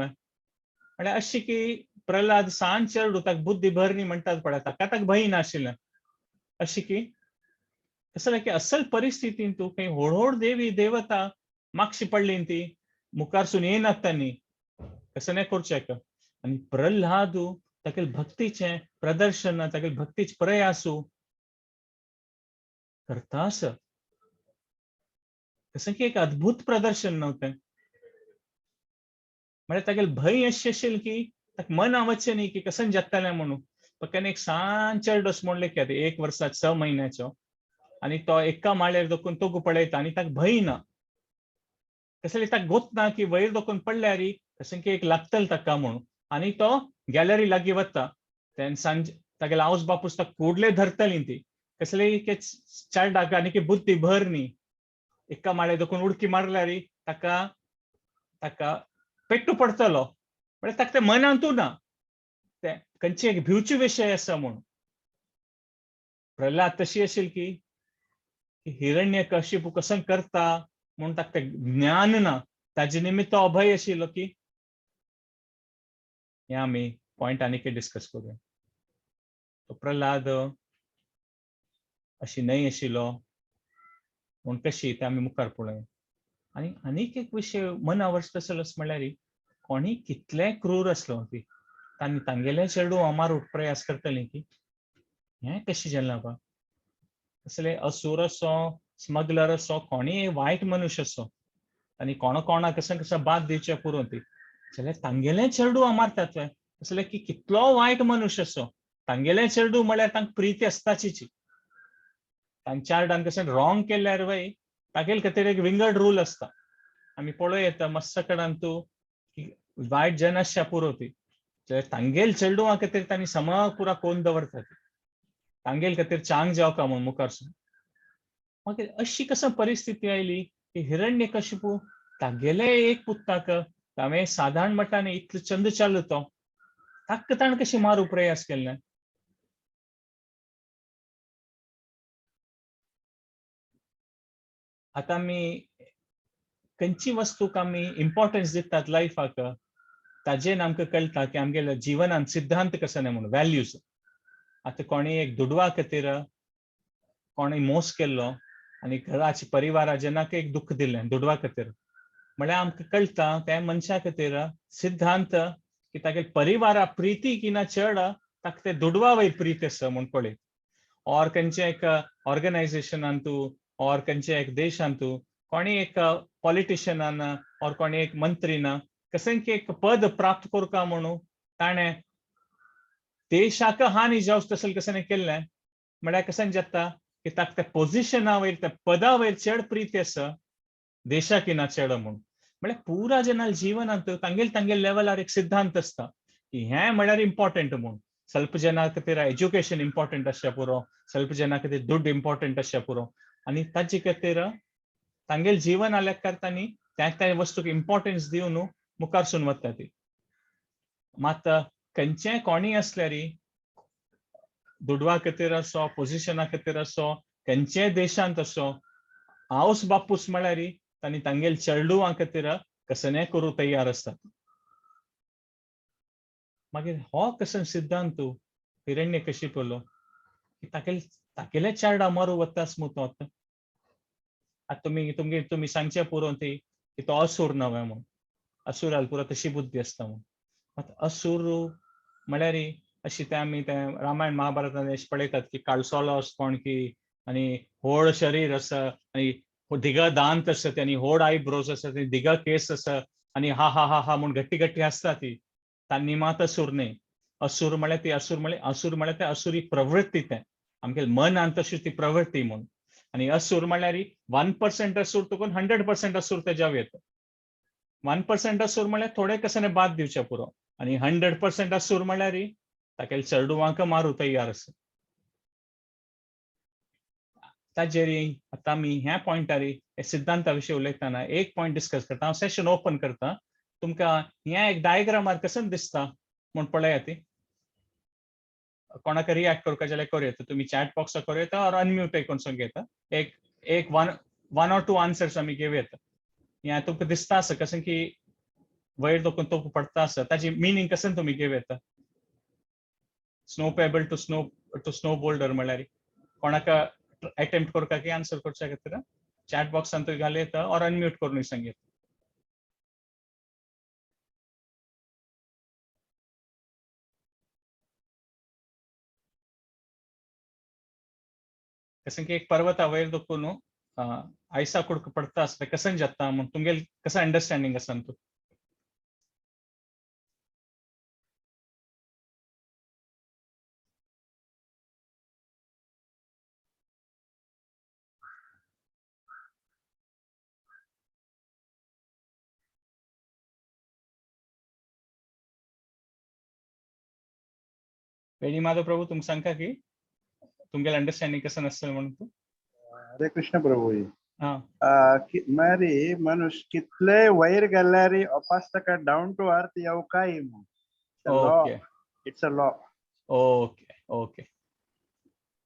म्हळ्यार अशी की प्रल्हाद सान चेडू ताका बुद्धी भरणी म्हणटात पळय ताका ताका भंय नाशिल्लें. अशी की कसलें की असल परिस्थितीन तूं खंय व्हड व्हड देवी देवता मागशी पडली ती मुखारसून येनात तांणी कसं नाही करचें. आनी प्रल्हादू तागेले भक्तीचें प्रदर्शन, तागेले भक्तीचे प्रयासू करता आसा. कसं की एक अद्भुत प्रदर्शन नव्हतें. म्हळ्यार तागेले भंय अशें आशिल्लें की ताका मना वचचें न्ही की कशें जातलें म्हणून. पक्यान एक सान चेडो म्हणलें की 1 वर्सा 6 म्हयन्याचो आनी तो एका माळ्यार दोकून तोगू पळयता आनी ताका भंय ना, कसले ताका गोत ना की वयर दोकून पडल्यार कशें की एक लागतलें ताका म्हणून. आनी तो गॅलरी लागीं वता तेन्ना सांज तागेले आवस बापूस ताका कुडले धरतली ती कसले चेडाक आनी की बुद्धी भर न्ही, एका माळ्यार दोकून उडकी मारल्यार ताका ताका पेट्टू पडटलो. म्हळ्यार ताका तें मनांतू ना तें खंयचे एक भिवचे विशय आसा म्हणून. प्रल्हाद तशी आशिल्ली की हिरण्यकशिपू कसं करता म्हणून ताका तें ज्ञान ना, ताजे निमित्त तो अभय आशिल्लो की हें आमी पॉयंट आनीक डिस्कस करूया. तो प्रल्हाद अशी न्हय आशिल्लो म्हूण कशी तें आमी मुखार पळोवया. आनी आनीक एक विशय मना तसलोच म्हणल्यार कोणी कितले क्रूर आसलो ती तांणी तांगेले चेडूं अमार प्रयास करतली की हें कशें जालें बा, कसले असूर असो, स्मगलर असो, कोणी वायट मनुष्य असो आनी कोणा कोणा कसं कसं बाद दिवचें पुरो ती जाल्यार तांगेले चेडूं अमारतात कसले की कितलो वायट मनुष्य असो तांगेले चेडूं म्हळ्यार तांकां प्रिती आसताची. तांच्या चारडान कशें रॉंग केल्यार वय तागेले खातीर एक विंगड रूल आसता. आमी पळोवं येता मस्त कडेन तूं की वायट जन आसच्या पुरो ती जाल्यार तांगेल चेडवां खातीर तांणी सम पुरा कोन दवरतात तांगेल खातीर चांग जावका म्हूण मुखारसून. मागीर अशी कसं परिस्थिती आयली की हिरण्यकशिपू तागेले एक पुत्ताक हांवें सादारण मटान इतलो चंद चालू तो ताका ताणें कशी मारू प्रयास केल्ले. आतां आमी खंयची वस्तूक आमी इम्पॉर्टन्स दितात लायफाक ताजेन आमकां कळटा की आमगेल्या जिवनान सिद्धांत कसो न्हय म्हणून व्हॅल्यूज. आतां कोणी एक दुडवा खातीर कोणी मोस केल्लो आनी घराचे परिवारा जनाक एक दुख्ख दिलें दुडवा खातीर, म्हळ्यार आमकां कळटा त्या मनशा खातीर सिद्धांत की तागेले परिवारा प्रिती की ना चड ताका ते दुडवा वयर प्रीत आसा म्हूण पळयत. ऑर खंयचें एक ऑर्गनायझेशनान तूं ऑर खंयचे एक देशान तूं कोणी एक पॉलिटिशियनान ऑर कोणी एक मंत्रीन कशें की एक पद प्राप्त करका म्हणून ताणें देशाक हानी जावच तसलें कसं केल्लें म्हळ्यार कसं जाता की ताका त्या पोझिशना वयर त्या पदा वयर चड प्रीती आसा देशाक ना चड म्हूण. म्हळ्यार पुरा जेन्ना जिवनांत तांगेल तांगेल लेवलार एक सिद्धांत आसता की हें म्हळ्यार इम्पॉर्टंट म्हूण. ಸ್ವಲ್ಪ ಜನ खातीर एज्युकेशन इम्पॉर्टंट आसचें पुरो, ಸ್ವಲ್ಪ जना खातीर दुड्ड इम्पॉर्टंट आसचें पुरो, आनी ताजे खातीर तांगेल जीवन आल्याकार तांणी त्या त्या वस्तूक इम्पॉर्टन्स दिवन मुखार सून वता ती. मात खंयचेय कोणीय आसल्यार दुडवा खातीर असो, पोझिशना खातीर असो, खंयचेय देशांत असो, आवस बापूस म्हळ्यार तांणी तांगेल चेडवां खातीर कसनेय करूं तयार आसतात. मागीर हो कसो सिद्धांत हिरण्य कशिपलो की ताकेले चेडा मारू वतास मू तो. आतां तुमी तुमगे तुमी सांगचे पुरो ती की तो असूर नवे म्हूण, असुराल पुरो तशी बुद्धी आसता म्हूण. मात असूर म्हळ्यार अशी ते आमी ते रामायण महाभारतान अशें पळयतात की काळसोलो आसा कोण की आनी व्हड शरीर आसा आनी दिगा दांत आसता आनी व्हड आयब्रोज आसा आनी दिगा केस आसा आनी हा हा हा हा म्हूण घट्टी घट्टी आसता ती. तांणी मात असूर न्ही. असूर म्हळ्यार ती असूर म्हळ्यार असूर म्हळ्यार ते असुरी प्रवृत्ती, तें आमगे मनान तशी ती प्रवृत्ती म्हूण. आनी असूर म्हळ्यार 1% असूर तुकून 100% असूर तेज्याव येता. 1% असूर म्हळ्यार थोडे कशें बाद दिवचें पुरो, आनी 100% असूर म्हळ्यार ताका चेडवांक मारू तयार आसा. ताजेर आतां आमी ह्या पॉयंटार हे सिद्धांता विशीं उलयतना एक पॉयंट डिस्कस करता. हांव सेशन ओपन करता, तुमकां ह्या एक डायग्रामार कसं दिसता म्हूण पळयात. ती कोणाक रिएक्ट करपाक जाल्यार करूं येता, तुमी चॅट बॉक्साक करूं येता ऑर अनम्यूट करून सांगू येता. एक एक वन ऑर टू आन्सर्स आमी घेवं येता. ह्या तुमकां दिसता आसा कसं की वयर दोकून तो पडटा आसा ताजी मिनींग कसं तुमी घेवं येता. Snow pebble to snow to snow boulder म्हळ्यार कोणाक अटेम्प्ट करपाक की आन्सर करच्या खातीर चॅट बॉक्सान तुमी घालूं येता ऑर अनम्यूट करून सांग येता. कसं की एक पर्वता वयर दोकून आयसा कुडको पडटा आसता कसं जाता म्हूण तुमगेल कसं अंडरस्टँडींग आसा तूं. वेणी माधव प्रभू तुमकां सांगता की तुमगेल अंडरस्टँडींग कसं आसतलें म्हणून तूं. हरे कृष्ण प्रभू. हा मरी मनुष्य कितले वयर गेल्यार अपास ताका डावन टू अर्थ येव काय. Okay, it's a law. Okay okay,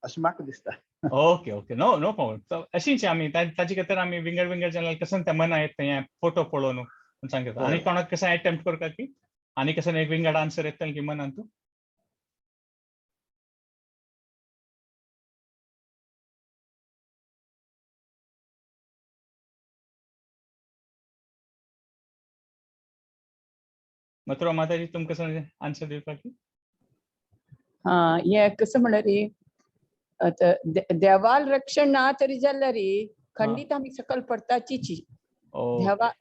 अशें म्हाका दिसता. Okay okay, no no problem. अशीच आमी ताजे खातीर आमी विंगड विंगड जाणां कसं ते मना येता हें फोटो पळोवन म्हूण सांगता. आनी कोणाक कसं अटेम्प्ट करता की आनी कसं एक विंगड आन्सर येतलें की मनान तूं. मथुरा माताजी तुमकां कसं आन्सर दिवपाक की? हा, हें कसं म्हणल्यार आतां देवाल रक्षण ना तरी जाल्यार खंडीत आमी सकल पडताचीची.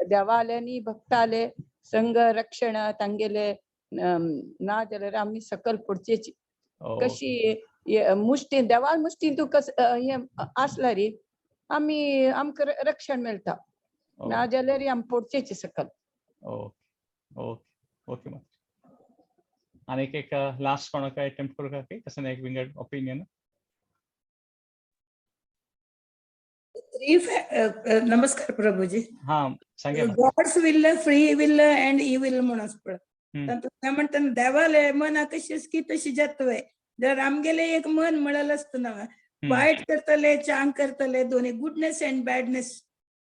देवाले भक्ताले संघ रक्षण तांगेले ना जाल्यार आमी सकल पडचेची. कशी मुष्टी देवाल मुष्टी तूं कस हें आसल्यार आमी आमकां रक्षण मेळटा, ना जाल्यार आमी पडचेची सकल. ओके ओके ओके माताजी. आनी एक लास्ट कोणाक अटेम्प्ट करूं की कसं एक विंगड ओपिनियन. नमस्कार प्रभूजी. हा सांगे. God's will, free will and evil म्हणून आसा पळय. तातूंत म्हणटा देवाले मना कशी की तशी जातवे. जर आमगेले एक मन म्हणलें आसता ना, वायट करतले चांग करतले, दोन्ही गुडनेस अँड बॅडनेस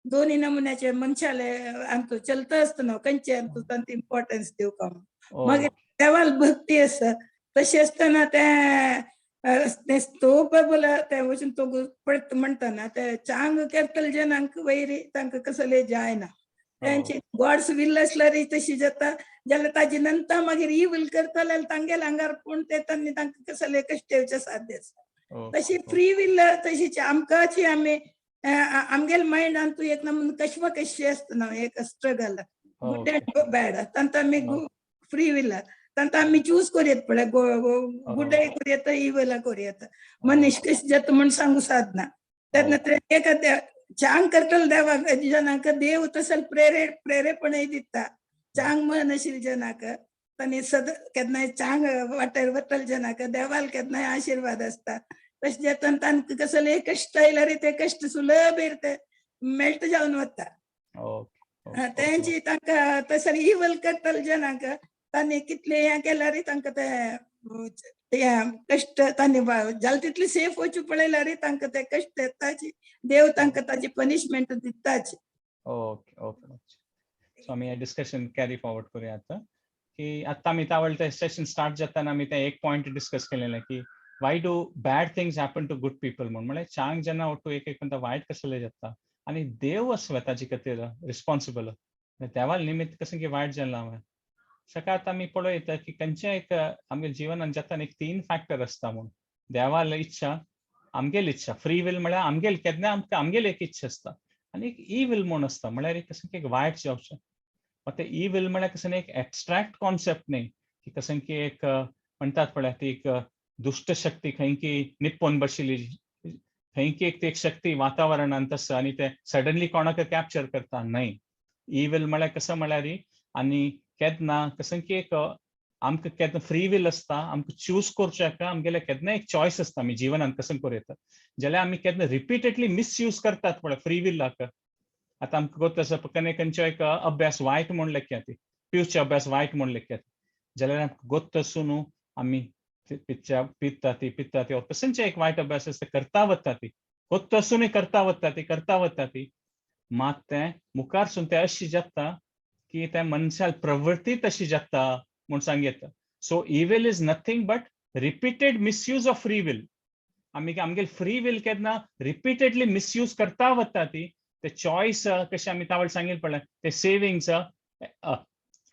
दोन्ही नमुन्याचे मनशाले आमचो चलता आसता खंयचे आमचो तांकां इम्पॉर्टन्स दिवपा. मागीर देवाल भक्ती आसा तशें आसतना तें स्नो पेबल तें वचून तो पडत म्हणटा ते चांग करतले जनांक वैरी तांकां कसले जायना. तेंची गॉड्स will आसल्यार तशी जाता जाल्यार ताजे नंतर मागीर इवील करतले तांगेले आंगार पूण ते तांणी तांकां कसले कश्ट येवचे साध्य आसा. तशी फ्री will तशीच आमकांची आमी आमगेले मायंडान तूं एक नमुनो कश्मकशी आसता ना, एक स्ट्रगल गुड अँड बॅड, तांकां आमी फ्री will तांकां आमी चूज करूं पळय, गुडय करूं येता, इवला करूं येता. मनीस कशें जाता म्हण सांगू सादना. तेन्ना ते एका चांग करतले देवाक जनाक देव तसो प्रेरेपणय दिता. चांग मन आशिल्ले जनाक तांणी सद केन्नाय चांग वाटेर वतले जनाक देवाल केन्नाय आशिर्वाद आसता. तशें जाता तांकां कसले कश्ट आयल्यार ते कश्ट सुलभ ते मेल्ट जावन वता. तेंची तांकां तसो इवल करतले जनाक तांणी कितले हें केल्यार तांकां ते कश्ट तांणी जालें तितले सेफ वचूं पळयल्यार तांकां ते कश्ट येताची, देव तांकां ताची पनिशमेंट दिताची. Okay okay. सो आमी हें डिस्कशन कॅरी फॉरवर्ड करूया आतां की आतां आमी तावळ ते सेशन स्टार्ट जाताना आमी ते एक पॉयंट डिस्कस केलेलें की why do bad things happen to good people म्हूण. म्हळ्यार चांग जेन्ना ओटू एक एक वायट कसले जाता आनी देव आसता ताजे खातीर रिस्पॉन्सिबल, देवा निमित्त कसं की वायट जालें हांवें. सकाळ आतां आमी पळयता की खंयच्या एक आमगे जिवनान जाता एक तीन फॅक्टर आसता म्हूण. देवाल इच्छा, आमगेल इच्छा, फ्री will म्हळ्यार आमगेल केन्ना आमकां आमगेल एक इच्छा आसता, आनी एक ई will म्हूण आसता, म्हळ्यार एक कसं की एक वायट जावचें. मात ई will म्हळ्यार कसं एक एबस्ट्रॅक्ट कॉन्सेप्ट न्ही की कसं की एक म्हणटात पळय ती एक दुश्ट शक्ती खंय की निप्पोन बशिल्ली, खंय की एक ती एक शक्ती वातावरणांत आसा आनी ते सडनली कोणाक कॅप्चर करता न्हय. ई will म्हळ्यार कसं म्हळ्यार आनी केन्ना कसं की एक आमकां केन्ना फ्री will आसता, आमकां चूज करच्याक आमगेले केन्ना एक चॉयस आसता आमी जिवनान कसं करूं येता. जाल्यार आमी केन्ना रिपीटेडली मिसयूज करतात पळय फ्री विलाक. आतां आमकां गोत आसा केन्ना खंयचो एक अभ्यास वायट म्हूण लेखया ती, पिवचे अभ्यास वायट म्हूण लेखया, जाल्यार आमकां गोत आसून न्हू आमी पिता ती पिता ती कसंचे एक वायट अभ्यास आसता करता वता ती, गोत आसूनय करता वता ती करता वता ती, मात तें मुखारसून तें अशी जाता की त्या मनशाल प्रवृत्ती तशी जाता म्हूण सांग येता. So evil is nothing but repeated misuse of free will. आमी आमगेल फ्री will केन्ना रिपीटेडली मिसयूज करता वता ती, ते चॉयस कशें आमी तावळ सांगिल्लें पळय ते सेविंग्स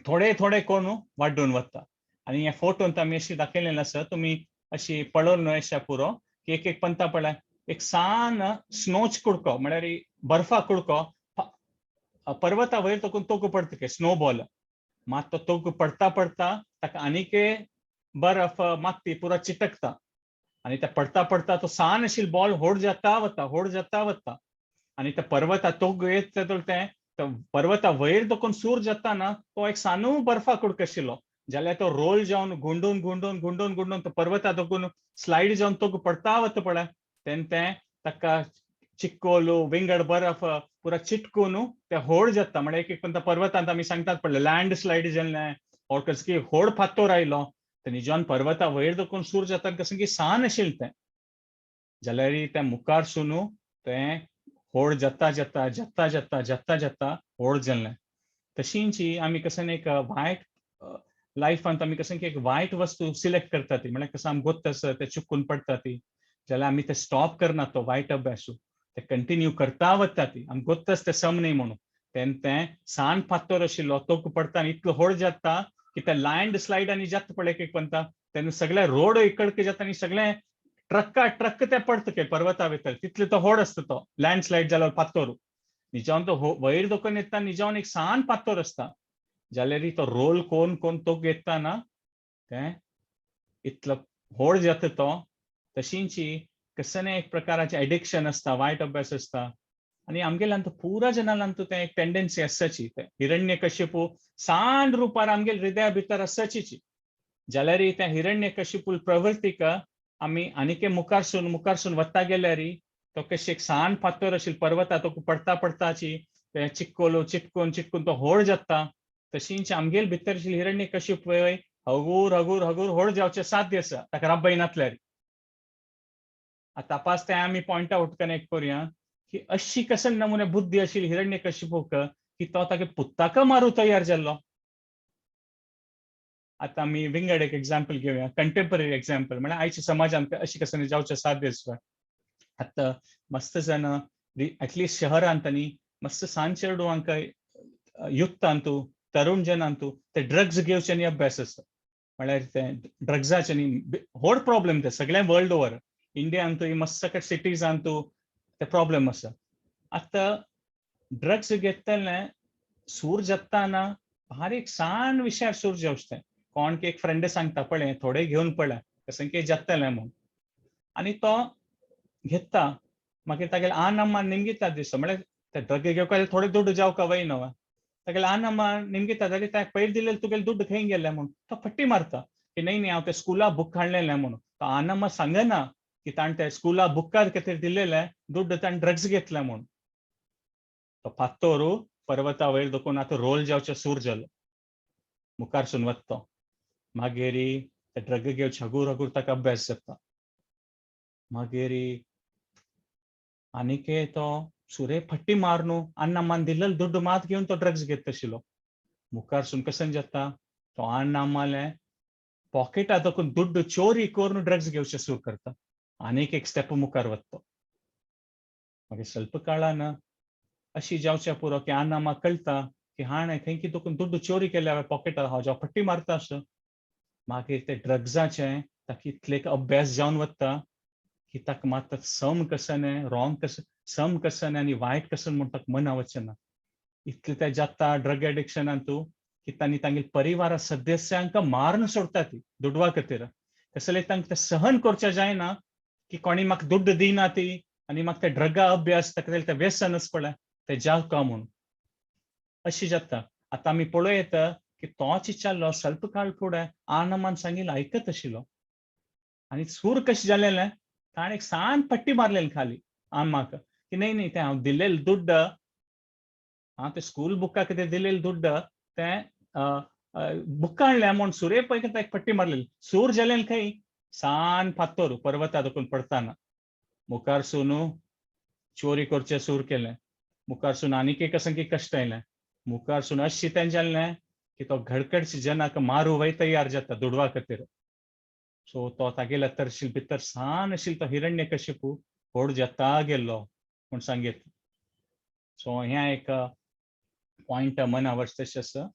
थोडे थोडे करून वाडून वता. आनी ह्या फोटोन आमी अशी दाखयलेलें आसा, तुमी अशी पळोवन न्हय अशें पुरो की एक एक पंता पळय एक सान स्नोच कुडको म्हळ्यार बर्फा कुडको पर्वता वयर तोकून तोकू पडटा स्नो बॉल, मात तो तोकू पडता पडता ताका आनीक बर्फ माती पुरा चिटकता आनी ते पडता पडता तो सान आशिल्लो बॉल होड जाता वता होड जाता वता आनी त्या पर्वता तोग येत तें पर्वता वयर तोकून सूर जाता ना तो एक सानू बर्फा कुडको आशिल्लो, जाल्यार तो रोल जावन गुंडून गुंडून गुंडून गुंडून तो पर्वता तोकून स्लायड जावन तोकू पडता वता पळय तेन्ना तें ताका चिक्कोलो विंगड बर्फ पुरा चिटकून ते होड जाता. म्हळ्यार एक एक पर्वतांत आमी सांगतात पळय लँड स्लायड जाल्लें और कसं की होड फातोर आयलो ते निजान पर्वता वयर दखून सूर जाता कसं की सान आशिल्लें तें, जाल्यार तें मुखार सुनू तें होड जाता जाता जाता जाता जाता जाता होड जाल्लें. तशींची आमी कसं एक वायट लायफांत आमी कसं की एक वायट वस्तू सिलेक्ट करता ती, म्हळ्यार कसं आमकां गोत्त आसा तें चुकून पडटा ती, जाल्यार आमी तें स्टॉप करना तो वायट अभ्यासू, ते कंटिन्यू करता वता ती, आमकां गोत्त आसा तें सम न्ही म्हणून. तेन्ना तें सान फातोर आशिल्लो तो पडटा आनी इतलो होड जाता की ते लँड स्लायड आनी जाता पळय एक पंता तेन्ना सगळे रोड इकडके जाता आनी सगळे ट्रक्का ट्रक ते पडटा काय पर्वता भितर, तितले तो होड आसता तो लँड स्लायड जाल्यार फातोर. निजावन तो वयर दोकून येता निजावन एक सान फातोर आसता, जाल्यार तो रोल कोण कोण तो घेता ना तें इतलो होड जाता तो. तशींची कसं एक प्रकाराचें एडिक्शन आसता, वायट अभ्यास आसता आनी आमगेल्यान तो पुरा जनालान तें एक टेंडन्सी आसाची, तें हिरण्यकशिपू सान रुपार आमगेल हृदया भितर आसाचीची, जाल्यार त्या हिरण्यकशिपूल प्रवृत्तीक आमी आनीक मुखारसून मुखारसून वता गेल्यार तो कशें एक सान फातोर आशिल्लो पर्वता तो पडता पडताची तें चिक्कोलो चिटकून चिटकून तो होड जाता. तशींच आमगेल भितर आशिल्ली हिरण्यकशिप हगूर हगूर हगूर होड जावचें साध्य आसा ताका राब्बय नासल्यार. आतां तपास तें आमी पॉयंट आवट कनेक्ट करुया की अशी कसल नमुने बुद्धी आशिल्ली हिरण्यकशिपूक की तो ताका पुत्ताक मारू तयार जाल्लो. आतां आमी विंगड एक एग्जाम्पल घेवया, कंटेम्पररी एग्जाम्पल, म्हळ्यार आयच्या समाजांत अशी कसं जावचें साध्य आसा. आतां मस्त जाणां एटलिस्ट शहरांत आनी मस्त सान चेडवांक युक्तांतू तरुण जनांतू ते ड्रग्स घेवचे आनी अभ्यास आसा, म्हळ्यार ते ड्रग्साचे आनी व्हड प्रॉब्लेम ते सगळें वर्ल्ड ओवर इंडियांतूय मस्त सगळे सिटीजांतू ते प्रॉब्लेम आसा. आतां ड्रग्स घेतले सूर जाताना बारीक सान विशयार सूर जावचें तें कोण की एक फ्रेंड सांगता, पळय थोडे घेवन पळय कसं की जातलें म्हूण. आनी तो घेता. मागीर तागेले आन अम्मा निमगिता दिसता, म्हळ्यार ते ड्रग घेवपाक थोडे दुड्ड जावका वय न्हू. तागेले आन अम्मा निमगिता जाल्यार ताका पयर दिलेले तुगेले दुड्ड खंय गेले म्हूण. तो फट्टी मारता की न्हय न्हय, हांव ते स्कुला बूक हाडलेले म्हूण. तो आनम्मा सांगना की ताणें ते स्कुला बुकार खातीर दिलेले दुड्ड ताणें ड्रग्स घेतले म्हूण. तो फात्तोरू पर्वता वयर दोकून आतां रोल जावचे सूर जालो. मुखारसून वता तो. मागीर ते ड्रग घेवचे हगूर हगूर ताका अभ्यास जाता. मागीर आनीक तो सुरे फट्टी मारनू अण्णम्मान दिलेलो दुड्ड मात घेवन तो ड्रग्स घेत आशिल्लो. मुखारसून कशें जाता, तो अण्णम्माले पॉकेटा दोकून दुड्ड चोरी करून ड्रग्स घेवचे सूर करता. आनीक एक स्टेप मुखार वता. मागीर स्वल्प काळान अशी जावच्या पुरो की अण्णम्मा कळटा की हाणें खंय की दोकून दुड्ड चोरी केल्या पॉकेटा, हांव जावं फट्टी मारता असो. मागीर ते ड्रग्साचे ताका इतले अभ्यास जावन वता की ताका मात सम कसं रॉंग कसं, सम कसं आनी वायट कसं म्हूण ताका मना वचना. इतले ते जाता ड्रग एडिक्शनान तूं की तांणी तांगेले परिवारा सदस्यांक मारून सोडटा ती दुडवा खातीर. तसले तांकां ते सहन करचें जायना की कोणी म्हाका दुड्ड दिना ती आनी म्हाका ते ड्रगा अभ्यास ताका ते व्यसनच पळय ते जावका म्हूण अशी जाता. आतां आमी पळोवं की तोच विचारलो स्वल्प काळ फुडें आनमान सांगिल्लें आयकत आशिल्लो आनी सूर कशें जालेलें, ताणें एक सान पट्टी मारलेली खाली आम्माक की न्हय न्हय, तें हांव दिलेलें दुड्ड, हांव ते स्कूल बुका खातीर दिलेलें दुड्ड तें बुकां हाडलें म्हूण सुरे पळय ताका एक पट्टी मारलेली. सूर जालें खंय सान फात्तोर पर्वता दोकून पडताना. मुखारसून चोरी करचें सूर केलें. मुखारसून आनीक एक असंख्य कश्ट आयलें. मुखारसून अशें तें जालें की तो घडकडचे जनाक मारू वय तयार जाता दुडवा खातीर. सो तो तागेल्या तरशील भितर सान आशिल्लो तो हिरण्य कशिपू व्हड जाता गेल्लो म्हूण सांगीत. सो हें एक पॉयंट मना तशें आसा,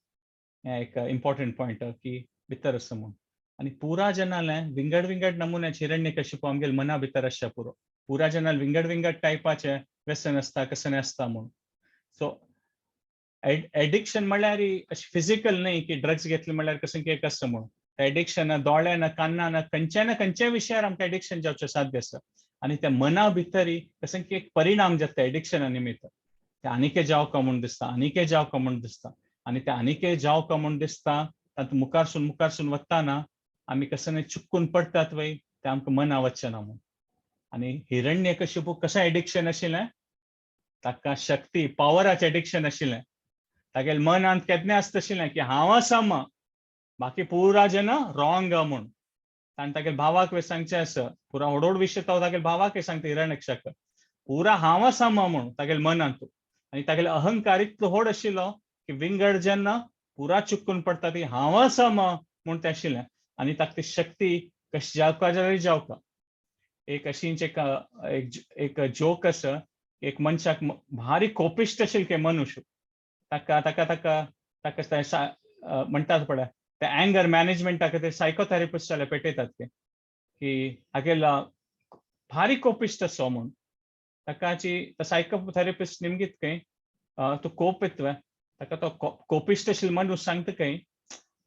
हें एक इम्पॉर्टंट पॉयंट की भितर आसा म्हूण. आनी पुरा जनाले विंगड विंगड नमुन्याचे हिरण्य कशिपू आमगेले मना भितर आसच्या पुरो. पुरा जनाल विंगड विंगड टायपाचे व्यसन आसता, कसने आसता म्हूण. सो एडिक्शन म्हणल्यार अशें फिजिकल न्हय की ड्रग्स घेतले म्हणल्यार कसं एक आसता म्हूण. एडिक्शन दोळ्यान कानान खंयच्या ना खंयच्या विशयार आमकां एडिक्शन जावचें साध्य आसा. आनी त्या मना भितरी कसं की एक परिणाम जाता एडिक्शना निमित्त. ते आनीके जावका म्हूण दिसता, आनीके जावका म्हूण दिसता आनी ते आनीके जावका म्हूण दिसता तातूंत मुखारसून मुखारसून वतना आमी कसं चुकून पडटात वय ते आमकां मना वचना म्हूण. आनी हिरण्य कशिपू कशें एडिक्शन आशिल्लें, ताका शक्ती पावराचें एडिक्शन आशिल्लें. तागेले मनांत केन्ना आसता आशिल्लें की हांव आसा म बाकी पुरा जन रॉंग म्हूण. ताणें तागेले भावाक सांगचें आसा, पुरा व्हड व्हड विशय तो तागेले भावाक सांगता हिरण्यक्षाक, पुरा हांव आसा म म्हूण तागेले मनांत. आनी तागेले अहंकार इतलो व्हड आशिल्लो की विंगड जेन्ना पुरा चुकून पडटा ती हांव आसा म म्हूण तें आशिल्लें. आनी ताका ती शक्ती कशी जावका जाल्यार जावका. एक अशींच एक एक जोक आसा, एक मनशाक भारी कोपिश्ट आशिल्लें की मनुष्य, ताका ताका ताका ताका म्हणटात पळय ते अँगर मॅनेजमेंटा खातीर सायकोथेरपिस्ट जाल्यार पेटयतात ते की हागेलो भारी कोपिश्ट असो म्हूण. ताकाची सायकोथेरपिस्ट निमगीत खंय तूं कोप येतवे, ताका तो कोपिश्ट आशिल्लो मनीस सांगता खंय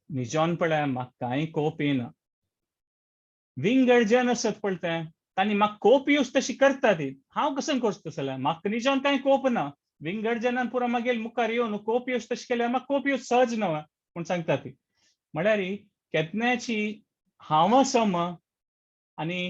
निजोन पळय म्हाका कांय कोप येना. विंगड जन आसत पळय ते तांणी म्हाका कोप यूज तशी करता ती, हांव कसं करता जाल्यार म्हाका निजोन कांय कोप ना. विंगड जनान पुरा मागीर मुखार येवन कोप यूज तशें केल्यार म्हाका कोप यूज सहज न्हय म्हूण सांगता ती. म्हळ्यार केन्नाची हांव आसा आनी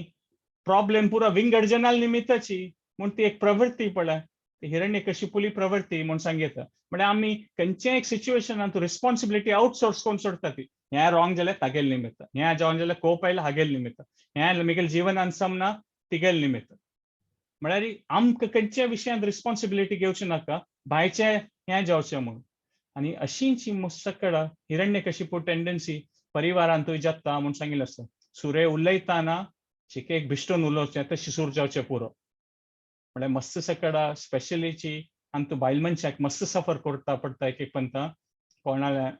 प्रॉब्लेम पुरा विंगड जनाल निमित्ताची म्हूण ती एक प्रवृत्ती पळय हिरण्य कशिपुली प्रवृत्ती म्हूण सांगता. म्हळ्यार आमी खंयच्याय एक सिच्युएशनान तूं रिस्पॉन्सिबिलिटी आउटसोर्स करून सोडटा ती, हें रॉंग जाल्यार तागेले निमित्त, हें जावन जाल्यार कोप आयला हागेले निमित्त, हें म्हगेले जिवनान समना तिगेले निमित्त. म्हळ्यार आमकां खंयच्या विशयांत रिस्पॉन्सिबिलिटी घेवची नाका, भायचें हें जावचें म्हूण. आनी अशींच ही सकळ हिरण्य कशिपू टेंडन्सी परिवारांतूय जाता म्हूण सांगिल्लें आसा. सुरे उलयतना शिकेक भिश्टून उलोवचें तशें सूर जावचें पुरो. म्हळ्यार मस्त सकळ स्पेशलीची आनी बायल मनशाक मस्त सफर करता पडटा एक एक पंता, कोणाल्या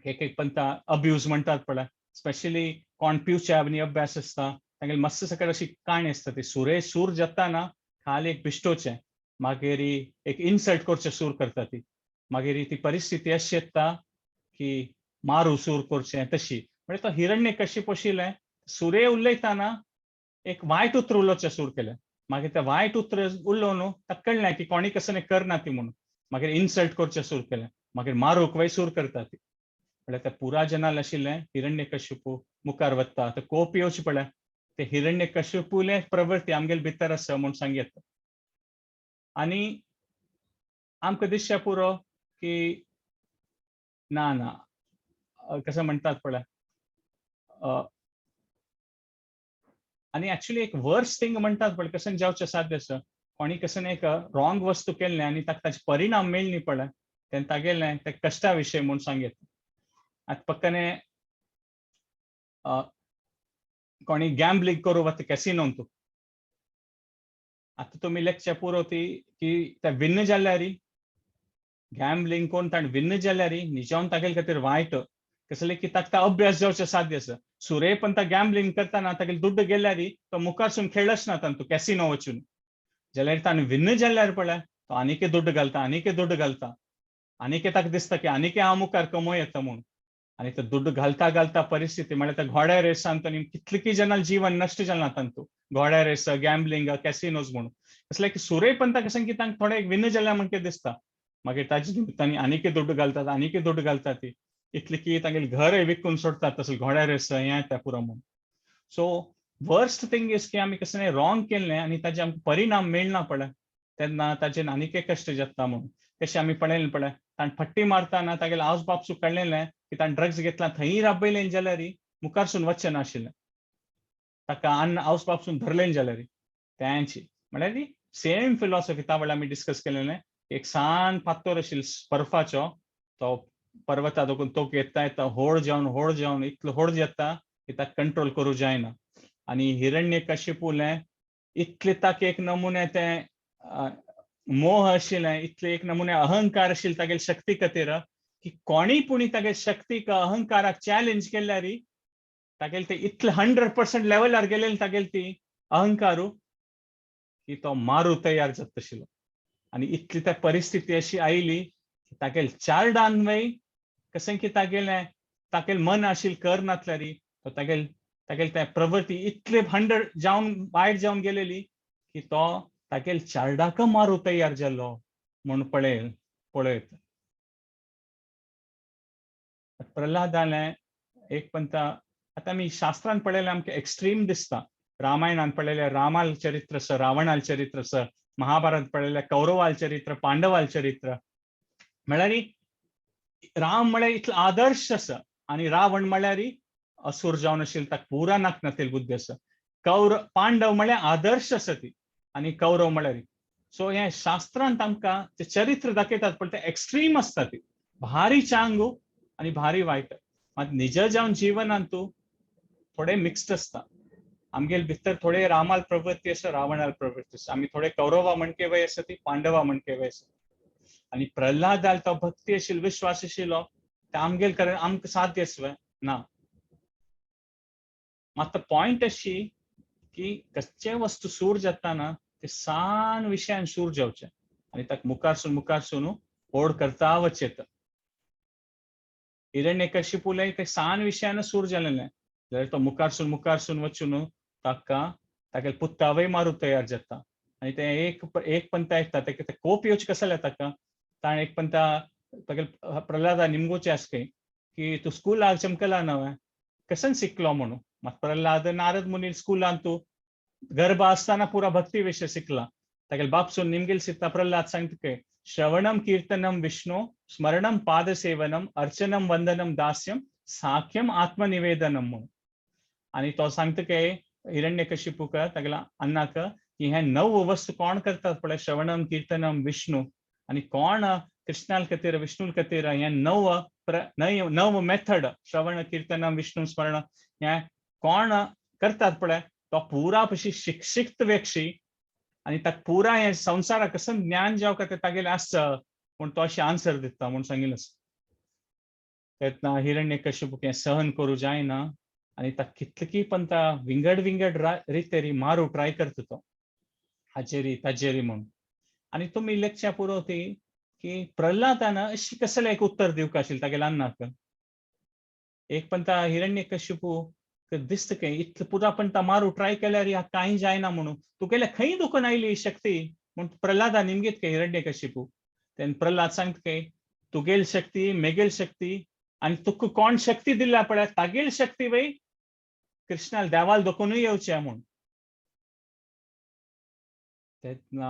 एक एक पंता अब्यूज म्हणटात पळय, स्पेशली कोण पिवचे आनी अभ्यास आसता तांगेली मस्त सकळ अशी काणी आसता ती सुरे सूर जाताना खाली एक बिश्टोचें मागीर एक इन्सल्ट करचें सूर करता ती. मागीर ती परिस्थिती अशी येता की मारू सूर करचें तशी. म्हणजे तो हिरण्य कशी पोशिल्लें सुरे उलयतना एक वायट उतर उलोवचें सूर केलें. मागीर तें वायट उतर उलोवन ताका कळ्ळें की कोणी कसं करना ती म्हणून, मागीर इन्सल्ट करचें सूर केलें, मागीर मारूक वय सूर करता ती. म्हळ्यार ते पुरा जनाल आशिल्लें हिरण्य कश्यपू मुखार वता ते कोप येवचे पळय, ते हिरण्य कश्यपूले प्रवृत्ती आमगेले भितर आसा म्हूण सांगयता. आनी आमकां दिसचें पुरो की ना ना कसं म्हणटात पळय. आनी एक्चुली एक वर्स थिंग म्हणटात पळय, कसं जावचें साध्य आसा, कोणी कसं एक रॉंग वस्तू केल्लें आनी ताका ताचे परिणाम मेळ्ळे पळय, तेन्ना तागेलें ते कश्टा विशय म्हूण सांगयता. आतां पक्कने कोणी गॅम्बलिंग करूं वता कॅसिनोन तूं, आतां तुमी लेक्चर पुरो ती की ते विन्न जाल्यार गॅम्बलिंग कोण ताणें विन्न जाल्यार निजावन तागेले खातीर वायट, कसले की ताका अभ्यास जावचें साध्य आसा. सुरे पण ता गॅम्बलिंग करतना तागेले दुड्ड गेल्यार तो मुखारसून खेळच ना तांतू कॅसिनो वचून, जाल्यार ताणें विन्न जाल्यार पळय तो आनीकय दुड्ड घालता, आनीकय दुड्ड घालता, आनीकय ताका दिसता की आनीकय हांव मुखार कमोव येता म्हूण. आनी तो दुड्ड घालता घालता परिस्थिती म्हळ्यार त्या घोड्या रेसान तो कितले जनाल जीवन नश्ट जालां तांतू, घोड्या रेस गॅम्बलिंग कॅसिनोज म्हणून. कसले की सुरे पण ताका कसं की तांकां थोडे विन्न जाल्या म्हणके दिसता, मागीर ताजे निमित्तान आनीकय दुड्ड घालतात, आनीकय दुड्ड घालतात, ती इतले की तांगेले घर विकून सोडतात तसले घोड्या रेस हें त्या पुरो म्हणून. सो वर्स्ट थिंग is की आमी कसलें रॉंग केल्लें आनी ताजे आमकां परिणाम मेळना पळय, तेन्ना ताजेर आनीकय कश्ट जाता म्हणून. कशें आमी पळयलें पळय, ताणें फट्टी मारतना तागेले आवय बापसूक कळ्ळेलें की ताणें ड्रग्स घेतला, थंय राबयलें जाल्यार मुखारसून वचचें नाशिल्लें, ताका अन्न आवय बापसून धरलें जाल्यार तेंची. म्हळ्यार सेम फिलॉसॉफी त्या वेळार आमी डिस्कस केलेलें. एक सान फात्तोर आशिल्लो बर्फाचो, तो पर्वता दोकून तो येता येता होड जावन होड जावन इतलो होड जाता की ताका कंट्रोल करूं जायना. आनी हिरण्य कश्यपूलें इतले ताका एक नमुने तें मोह आशिल्लें, इतले एक नमुने अहंकार आशिल्ले तागेले शक्ती खातीर की कोणी पुणी तागेले शक्तीक अहंकाराक चॅलेंज केल्यार तागेले ते इतले 100% लेवलार गेलेले तागेले ती अहंकारू की तो मारू तयार जाता आशिल्लो. आनी इतली त्या परिस्थिती अशी आयली की तागेले चारडान वय कशें की तागेलें तागेलें मन आशिल्लें कर नासल्यार तो तागेले तागेले त्या प्रवृत्ती इतले 100 जावन वायट जावन गेलेली की तो तागेले चारडाक मारू तयार जालो म्हूण पळयत. प्रल्हादालें एक पंता आतां आमी शास्त्रान पळयल्यार आमकां एक्स्ट्रीम दिसता. रामायणान पळयल्यार रामाल चरित्र आसा, रावणाल चरित्र आसा, महाभारत पळयल्यार कौरवाल चरित्र, पांडवाल चरित्र. म्हळ्यार राम म्हळ्यार इतलो आदर्श आसा आनी रावण म्हळ्यार असुर जावन आशिल्लो, ताका पुरा नाक नातेल बुद्धी आसा. पांडव म्हळ्यार आदर्श आसा ती आनी कौरव म्हळ्यार. सो हे शास्त्रांत आमकां ते चरित्र दाखयतात पण ते एक्स्ट्रीम आसता, ती भारी चांगू आनी भारी वायट. मात निज जावन जिवनांत तूं थोडे मिक्स्ड आसता. आमगेले भितर थोडे रामाल प्रवृत्ती आसा, रावणाल प्रवृत्ती आसा, आमी थोडे कौरवा म्हणके वय आसा ती, पांडवा म्हणके वय आसा. आनी प्रल्हादाल तो भक्ती आशिल्लो, विश्वास आशिल्लो, ते आमगेल कारण आमकां साध्य आसलें ना. मात पॉयंट अशी की कच्चे वस्तू सूर जाताना ते सान विशयान सूर जावचे आनी ताका मुखारसून मुखारसून होड करता वचेत. हिरण्यकशिपूलय ते सान विशयान सूर जालेलें जाल्यार तो मुखारसून मुखारसून वचून ताका तागेले पुत्तावय मारूंक तयार जाता. आनी ते एक एक पंता येता तेका ते कोप येवचे कसले ताका, ताणें एक पंता तागेले प्रल्हादा निमगोचे आसा खंय की तूं स्कुलाक चमकला न्हय कसन शिकलो म्हणून. मात प्रल्हाद नारद मुनी स्कुलान तूं गर्भ आसतना पुरा भक्ती विशय शिकला. तागेले बापसून निमगेल सीता प्रल्हाद सांगता खंय श्रवणम कीर्तनम विष्णु स्मरणम पादसेवनम अर्चनम वंदनम दास्यम साख्यम आत्मनिवेदनम म्हणून. आनी तो सांगता की हिरण्यकशिपूक तागेल्या अन्नाक की हे नव वस्तू कोण करतात पळय, श्रवणम कीर्तनम विष्णु आनी कोण कृष्णाल खातीर विष्णू खातीर हे नव नव मेथड श्रवण कीर्तनम विष्णु स्मरण हे कोण करतात पळय तो पुरा पशी शिक्षित व्यक्ती आनी ताका पुरा हे संवसाराक कसं ज्ञान जावं ते तागेलें आसता पूण तो अशें आन्सर दिता म्हूण सांगिल्लें आसा. तेन्ना हिरण्यकशिपूक हें सहन करूं जायना आनी ताका कितली पंता विंगड विंगड रितेरी मारू ट्राय करता तो हाजेरी ताजेरी म्हूण. आनी तुमी लेखच्या पुरो ती की प्रल्हादान अशी कसलें एक उत्तर दिवंक आशिल्लें तागेल्या अन्नाक. एक पण ता हिरण्यकशिपू दिसता काय इतलें पुरा पण ता मारू ट्राय केल्यार ह्या कांय जायना म्हणून तुगेले खंय दुखून आयली ही शक्ती म्हूण प्रल्हादा निमगीत काय हिरण्यकशिपू. तेन्ना प्रल्हाद सांगता काय तुगेल शक्ती मेगेल शक्ती आनी तुका कोण शक्ती दिल्या पळय तागेल शक्ती वय कृष्णाल देवाल दोखूनय येवचें म्हूण. तेन्ना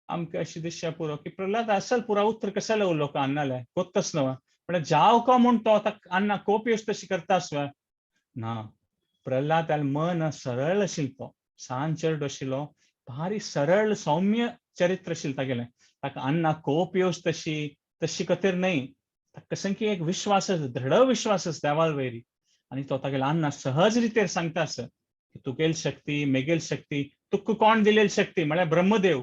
आमकां अशें दिसचें पुरो की प्रल्हाद असल पुरा उतर कशें उलोवंक अन्नालें कोत्तच न्हय म्हळ्यार जाव को म्हूण तो आतां अन्ना कोप येवचे तशी करता आसवे ना. प्रल्हाद मन सरळ आशिल्लो, तो सान चेडो आशिल्लो, भारी सरळ सौम्य चरित्र आशिल्लें तागेलें. ताका अन्ना कोप येवचे तशी तशी खातीर न्हय, ताका कशें की एक विश्वास आसा, दृढ विश्वास आसा देवाल वयरी. आनी तो तागेलो अन्ना सहज रितीर सांगता आसा की तुगेल शक्ती मेगेल शक्ती तुका कोण दिलेली शक्ती म्हळ्यार ब्रह्मदेव,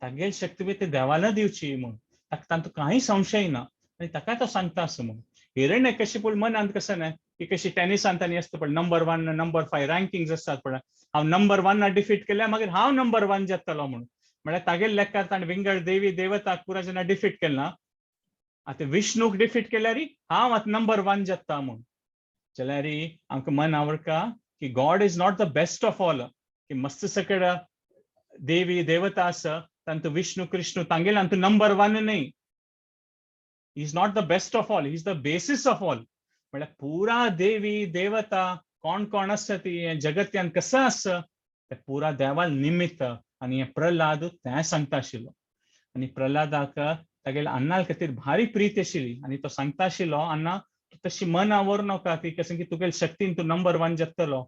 तागेल शक्ती बी ती देवान दिवची म्हूण ताका तांतूं कांय संशय ना. आनी ताका तो सांगता आसा म्हूण. हिरण्यकशिपूल मनांत कसं न्हय की कशी टेनिसान तांणी आसता पळय नंबर 1 नंबर 5 रँकिंग आसतात पळय, हांव नंबर 1 डिफीट केल्यार मागीर हांव नंबर 1 जातलो म्हणून. म्हळ्यार तागेल लेखार ताणें विंगड देवी देवताक पुरा जेन्ना डिफीट केलें ना, आतां विष्णूक डिफीट केल्यार हांव आतां नंबर 1 जाता म्हूण. जाल्यार आमकां मन आवडका की God is not the best of all, की मस्त सकड देवी देवता आसा तांतूं विष्णू कृष्णू तांगेले आमकां नंबर 1 न्हय. He is not the best of all, he is the basis of all. म्हळ्यार पुरा देवी देवता कोण कोण आसा ती हें जगत्यान कसं आसा तें पुरा देवाल निमित्त. आनी हें प्रल्हाद तें सांगता आशिल्लो. आनी प्रल्हादाक तागेले अन्ना खातीर भारी प्रीत आशिल्ली आनी तो सांगता आशिल्लो अन्ना तूं तशी मन आवरू नाका ती कसं की तुगेले शक्तीन तूं नंबर 1 जातलो.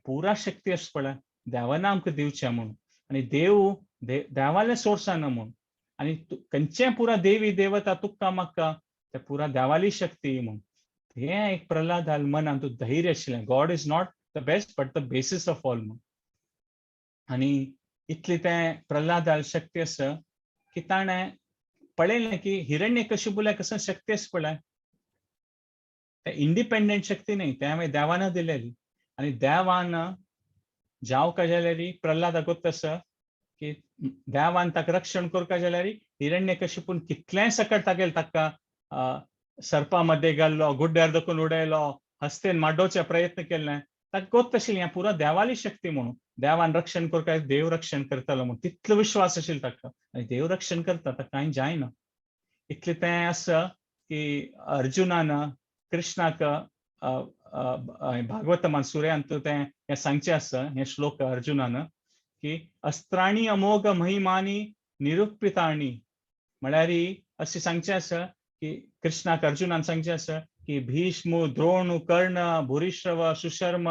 पुरा शक्ती आसा पळय देवान आमकां दिवचें म्हूण. आनी देव देवाले सोर्सान म्हूण. आनी खंयचें पुरा देवी देवता तुका म्हाका ते पुरा देवाली शक्ती म्हूण. हें एक प्रल्हादाल मनांत धैर्य आशिल्लें, God is not the best but the basis of all म्हूण. आनी इतली तें प्रल्हादाल शक्ती आसा की ताणें पळयलें की हिरण्यकशिपुल्या कसं शक्ती आसा पळय, तें इंडिपेंडंट शक्ती न्हय, तें हांवें देवान दिलेली. आनी देवान जावं काय जाल्यार प्रल्हादाक गोत्त आसा की देवान ताका रक्षण करपा जाल्यार हिरण्यकशिपून कितलेंय सकट तागेल ताका सर्पा मध्ये घाल्लो, गुड्ड्यार दखून उडयलो, हस्तेन माड्डोवचे प्रयत्न केले, ताका गोत्त आशिल्लें हें पुरा देवाली शक्ती म्हणून. देवान रक्षण करपा देव रक्षण करतलो म्हूण तितलो विश्वास आशिल्लो ताका. आनी देव रक्षण करता ताका कांय जायना. इतलें तें आसा की अर्जुनान कृष्णाक भागवतमान सुर्यांत तें हें सांगचें आसा, हें श्लोक अर्जुनान की अस्त्राणी अमोघ महिमानी निरुपिताणी. म्हळ्यार अशें सांगचें आसा की कृष्णाक अर्जुनान सांगचें आसा की भीष्म द्रोण कर्ण भूरिश्रव सुशर्म